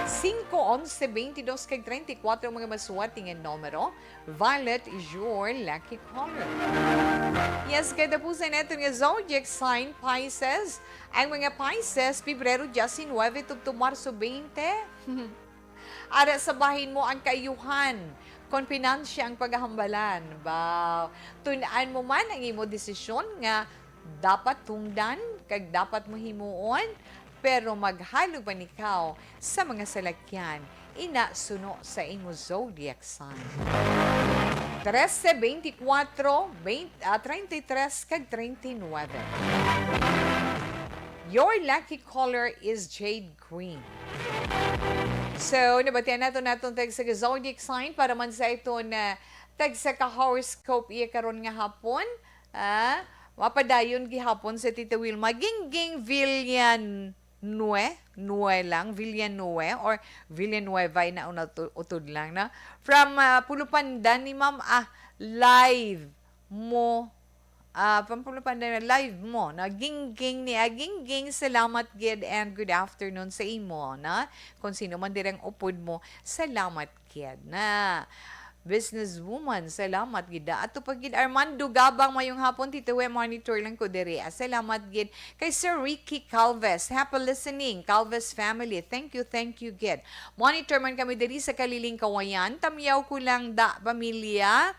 Cinco, once, twenty-dos, kag treinta y cuatro ang mga maswerte nga numero. Violet is your lucky color. Yes, katapusan nato nga zodiac sign, Pisces. Ang mga Pisces, Pebrero diecinueve tubtob Marso twenty. Ara sa bahin mo ang kaayuhan, kon pinansya ang pagahambalan. Baw, tun-an mo man ang imo desisyon nga dapat tungdan kag dapat mo himuon, pero maghalog man ikaw sa mga salakyan. Ina, suno sa imo zodiac sign. Trese, twenty-four, twenty, ah, treinta y tres, kag treinta y nueve. Your lucky color is jade green. So, nabatian nato naton tagsa ka zodiac sign para man sa iton, ah, tagsa ka horoscope iya karon nga hapon. Ah, mapadayon gihapon sa Tita Wilma Gingging Villan-, Nue, Nue lang, Villanueva or Villanueva, ina una tu-, utod lang, no? From, ah, Pulupandan ni Ma'am, ah, live mo, ah, from Pulupandan, live mo, no? Gingging ni, ah, Gingging, salamat gid and good afternoon sa imo, no? Kung sino man dirang upod mo, salamat gid, na businesswoman, salamat gid. Ato pa gid, Armando Gabang, mayong hapon, Tito We, monitor lang ko diri. Ah, salamat gid kay Sir Ricky Calves. Happy listening, Calves family. Thank you, thank you gid. Monitor man kami diri sa Kaliling, Kawayan. Tamyaw ko lang da, pamilya.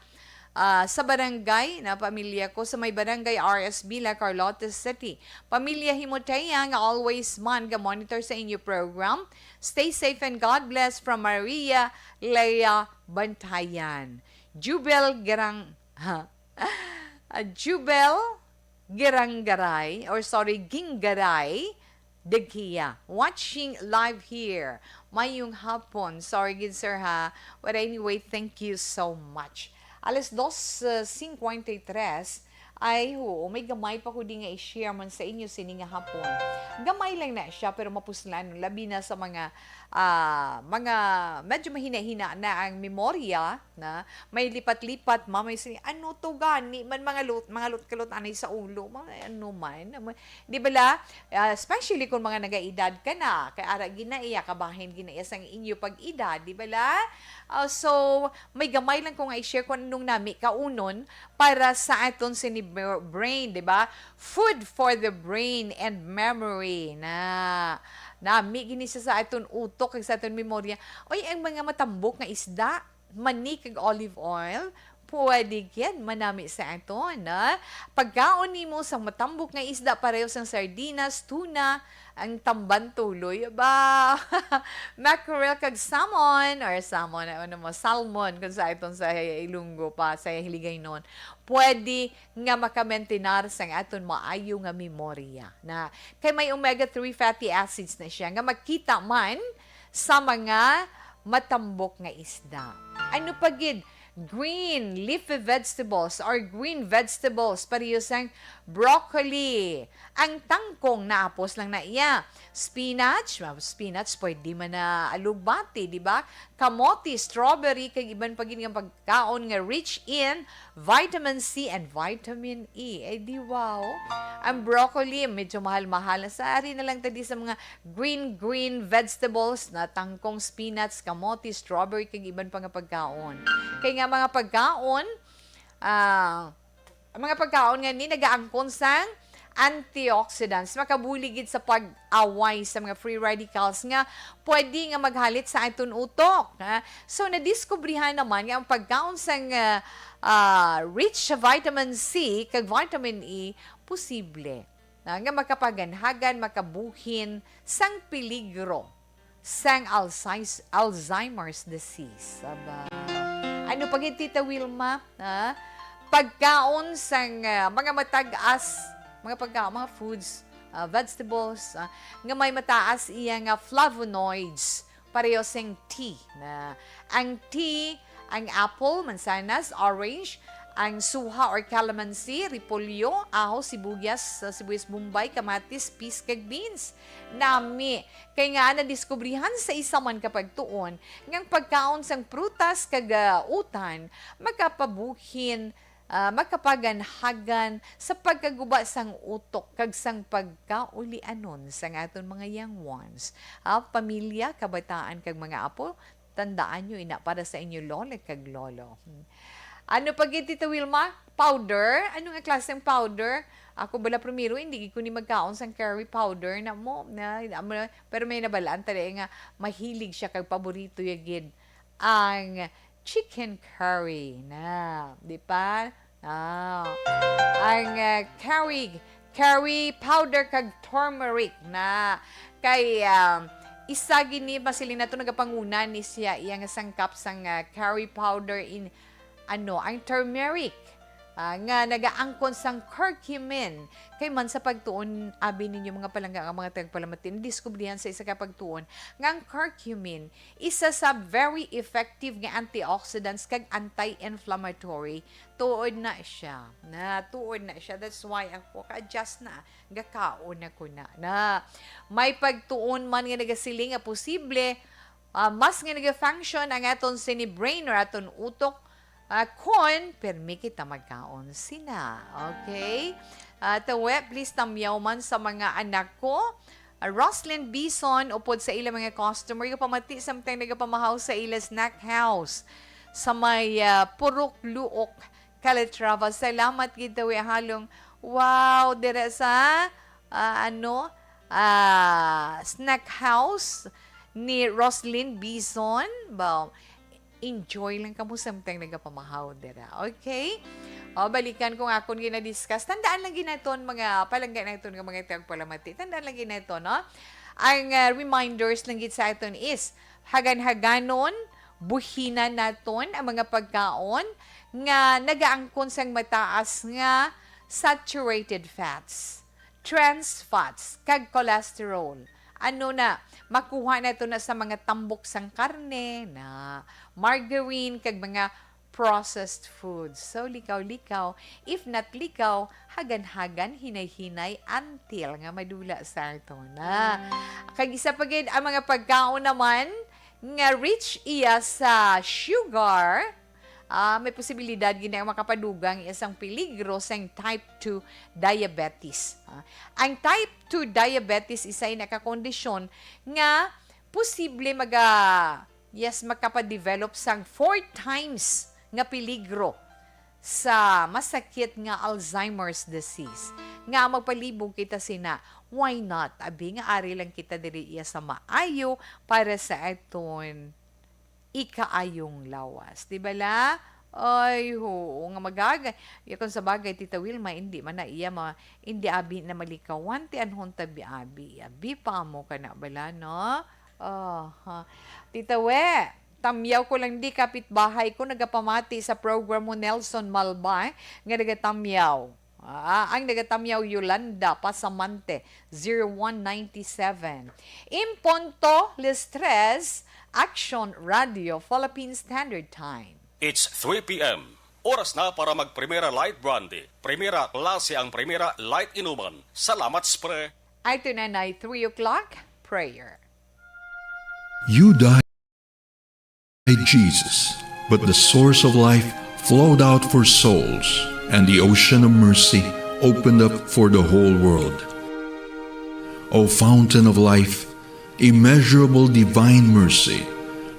Ah, sa barangay, na pamilya ko, sa may barangay R S Bila, Carlotes City. Pamilya Himotea nga always man ga-monitor sa inyo program. Stay safe and God bless from Maria Lea Bantayan. Jubel Girang-, ha? Ah, Jubel Giranggaray, or sorry, Ginggaray Degia. Watching live here. Mayong hapon. Sorry gid, sir, ha? But anyway, thank you so much. Alas dos, uh, cincuenta y tres, ay, oo, may gamay pa ko di nga i-share man sa inyo sini nga hapon. Gamay lang na siya, pero mapuslan, labi na sa mga, ah, mga medyo mahina-hina na ang memorya, na may lipat-lipat, mamay sini, "Ano to gani man, mga lut-, mga lut-, kalot anay sa ulo, mga ano man." Di bala? Ah, especially kung mga nagaedad ka na, kay ara ginaiya, kabahin ginaiya sang inyo pag-edad, di bala? Ah, so, may gamay lang ko nga i-share kung anong nami kaunon para sa aton sini br-, brain, di ba? Food for the brain and memory na. Nami gini siya sa aton utok kag sa aton memorya. Oy, ang mga matambok nga isda, mani kag olive oil, pwede gid manami sa aton, no? Pagkaon nimo sang matambok nga isda, pareho sang sardinas, tuna, ang tamban tuloy ba? Mackerel kag salmon, or salmon, ano mo, salmon, kung sa aton sa Ilonggo pa, sa Hiligaynon, pwede nga makamentinar sang aton maayo nga memorya, na kay may omega three fatty acids na siya nga makita man sa mga matambok nga isda. Ano pa gid Green leafy vegetables or green vegetables, pareho sang broccoli. Ang tangkong, naapos lang na iya. Spinach, ah, spinach, pwede man na alugbati, di ba? Kamote, strawberry, kag iban pa gid nga pagkaon nga rich in vitamin C and vitamin E. Eh, di wow! Ang broccoli, medyo mahal-mahal. Sa ari na lang ta di sa mga green, green vegetables na tangkong, spinach, kamote, strawberry, kag iban pa nga pagkaon. Kay nga mga pagkaon, ah, ang mga pagkaon nga ni nagaangkon sang antioxidants, makabulig gid sa pag-away sa mga free radicals nga pwede nga maghalit sa aton utok, ha? So, nadiskubrihan naman nga ang pagkaon sang, ah, ah, rich sa vitamin C kag vitamin E posible na nga makapaganhagan, makabuhin sang peligro sang Alzheimer's, Alzheimer's disease. Aba. Ano pa gid, Tita Wilma? Ha? Pagkaon sang, ah, mga matag-as, mga pagkaon, mga foods, ah, vegetables, ah, nga may mataas iya nga flavonoids, pareho sing tea na. Ang tea, ang apple, mansanas, orange, ang suha or calamansi, repolyo, aho, sibuyas, ah, sibuyas Bombay, kamatis, peas, kag beans. Nami, kay nga nadiskubrihan sa isa man ka pagtuon nga ang pagkaon sang prutas kag, ah, utan makapabuhin, ah, makapaganhagan sa pagkaguba sang utok kag sang pagkaulianon sang aton mga young ones. Ah, pamilya, kabataan, kag mga apo, tandaan nyo ina para sa inyo lola kag lolo. Hmm. Ano pa gid, Tita Wilma? Powder? Ano nga klaseng powder? Ako bala primero, hindi gid ko ni magkaon sang curry powder na mo. Na, na mo na, pero may nabalaan ta nga mahilig siya kag paborito ya gid ang chicken curry na, di ba? Ah, ang, ah, curry, curry powder kag turmeric na. Kay, ah, isa gid ni, masiling nato, nagapanguna ni siya iya nga sangkap sang, ah, curry powder in, ano, ang turmeric, ah, nga nagaangkon sang curcumin. Kay man sa pagtuon, abi ninyo, mga palangga, nga mga tagpalamati, nadiskubrihan sa isa ka pagtuon nga ang curcumin isa sa very effective nga antioxidants kag anti-inflammatory. Tuod na siya. Na, tuod na siya. That's why ako ka-adjust na. Gakaon na ko na. Na, may pagtuon man nga nagasiling nga posible, ah, mas nga nag-function ang aton sini brain or aton utok, ah, kon permi kita magkaon sina. Okay? Ah, tawe, please tamyaw man sa mga anak ko. Ah, Roslyn Bison, upod sa ila mga customer, nagapamati samtang nagapamahaw sa ila snack house sa may, ah, Purok Luok, Calatrava. Salamat gid, tawi halong. Wow, dira sa, ah, ano, ah, snack house ni Roslyn Bison. Ba, enjoy lang kamo samtang nagapamahaw dira. Okay? O, balikan ko nga akon gina-discuss. Tandaan lang ginaton, mga palangga naton nga mga tagpalamati. Tandaan lang ginaton, no? Ang, ah, reminders lang gid sa aton is, hagan-haganon, buhinan naton ang mga pagkaon nga nagaangkon sang mataas nga saturated fats, trans fats, kag cholesterol. Ano na, makuha nato na sa mga tambok sang karne, na margarine, kag mga processed foods. So, likaw-likaw, if not likaw, hagan-hagan, hinay-hinay, until nga madula sa ato na. Kag isa pa gid ang mga pagkaon naman nga rich iya sa sugar, ah, may posibilidad gid nga makapadugang isang peligro sang type two diabetes. Ah, ang type two diabetes isa ina ka kondisyon nga posible maga-, yes, makapadevelop sang four times nga peligro sa masakit nga Alzheimer's disease nga magpalibog kita sina. Why not? Abi nga ari lang kita diri iya sa maayo para sa aton ikaayong lawas. Di bala? Ay, oo nga magagay. Ya, kung sa bagay, Tita Wilma, hindi man na iya ma-, hindi abi na malikawan, ti anhon tabi abi. Abi pa mo ka na bala, no? Aha. Tita We, tamyaw ko lang di, kapitbahay ko nagapamati sa program mo, Nelson Malba, nga nagatamyaw. Ah, ang nagatamyaw, Yolanda Pasamante, zero one ninety-seven. In punto, las tres, Action Radio, Philippine Standard Time. It's three p.m. Oras na para mag-Primera Light Brandy. Primera klase ang Primera Light Inuman. Salamat, spre. Ay, tunanay, three o'clock, prayer. You died, Jesus, but the source of life flowed out for souls, and the ocean of mercy opened up for the whole world. O fountain of life, immeasurable divine mercy,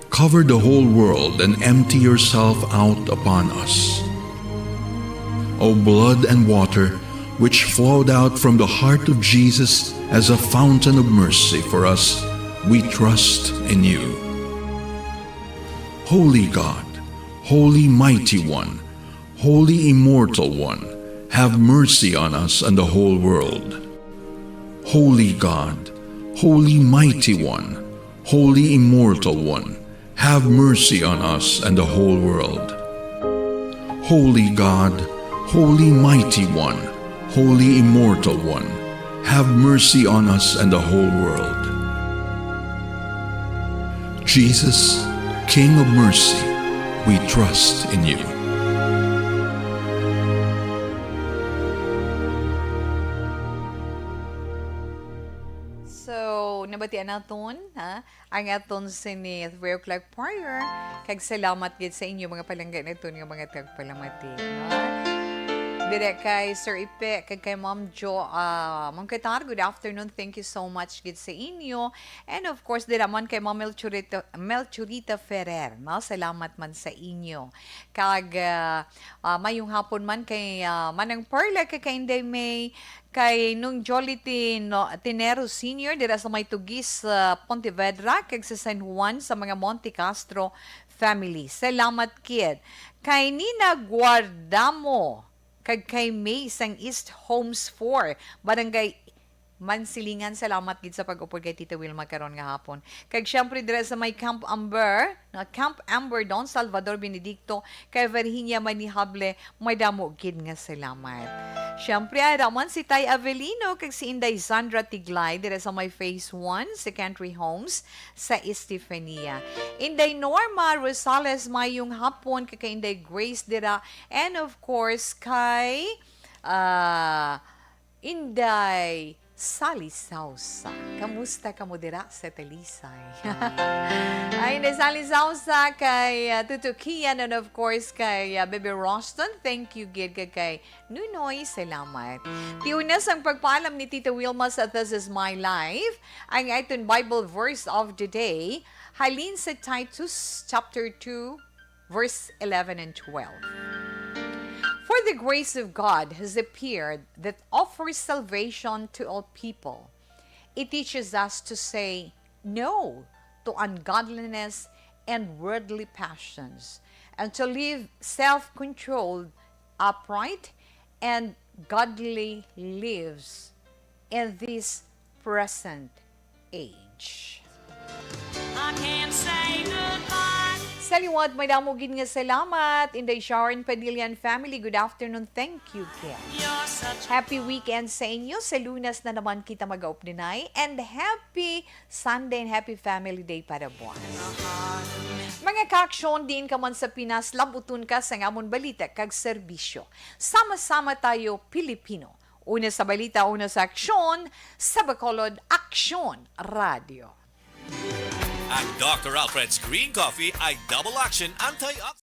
cover the whole world and empty yourself out upon us. O blood and water, which flowed out from the heart of Jesus as a fountain of mercy for us, we trust in you. Holy God, Holy Mighty One, Holy Immortal One, have mercy on us and the whole world. Holy God, Holy Mighty One, Holy Immortal One, have mercy on us and the whole world. Holy God, Holy Mighty One, Holy Immortal One, have mercy on us and the whole world. Jesus, King of mercy, we trust in you. So, nabatian naton, ha? Ang aton sini three o'clock prayer. Kag salamat gid sa inyo, mga palangga naton nga mga tagpalamati, no? Dire kay Sir Ipe, kag kay Ma'am Jo, ah, Ma'am Qatar, good afternoon. Thank you so much gid sa inyo. And of course, dira man kay Ma'am Melchorita, Melchorita Ferrer, no? Salamat man sa inyo. Kag, ah, ah, mayong hapon man kay, ah, Manang Perla, kay, kay Inday May, kay Nung Jolly Tino-, Tinero Senior dira sa may Tugis, ah, Pontevedra, kag sa San Juan sa mga Monte Castro family. Salamat kid kay Nina Guardamo kag kay May sang East Homes four, Barangay Mansilingan. Salamat gid sa pag-upod kay Tita Wilma karon nga hapon. Kag siyempre dira sa may Camp Amber, na Camp Amber, Don Salvador Benedicto, kay Virginia Manihable, may damo gid nga salamat. Siyempre, ara man si Tay Avelino kag si Inday Sandra Tiglay dira sa may Phase one, Secondary Homes sa Estefania. Inday Norma Rosales, mayong hapon, kay, kay Inday Grace dira, and of course, kay, ah, Inday Sally Sausa. Kamusta kamo dira sa Talisay? Ay, Inday Sally Sausa, kay, ah, Tutu Kian, and of course, kay, ah, Bebe Roston. Thank you gid, kag kay Nunoy, salamat. Ti una sang pagpaalam ni Tita Wilma sa This Is My Life, ang aton Bible verse of the day, halin sa Titus chapter two, verse eleven and twelve. For the grace of God has appeared that offers salvation to all people. It teaches us to say no to ungodliness and worldly passions, and to live self-controlled, upright, and godly lives in this present age. I can't say goodbye. Sa liwat, may damo gid nga salamat. Inday Sharon Padilla and family, good afternoon. Thank you, Kim. You're such a Happy weekend sa inyo. Sa Lunes na naman kita mag-updinay. And happy Sunday and happy Family Day para buwas. Mga ka-aksyon, diin ka man sa Pinas, labuton ka sa amon balita kag serbisyo. Sama-sama tayo, Pilipino. Una sa balita, una sa aksyon, sa Bacolod Aksyon Radio. Ang Doctor Alfred's Green Coffee ay double action antioxidant.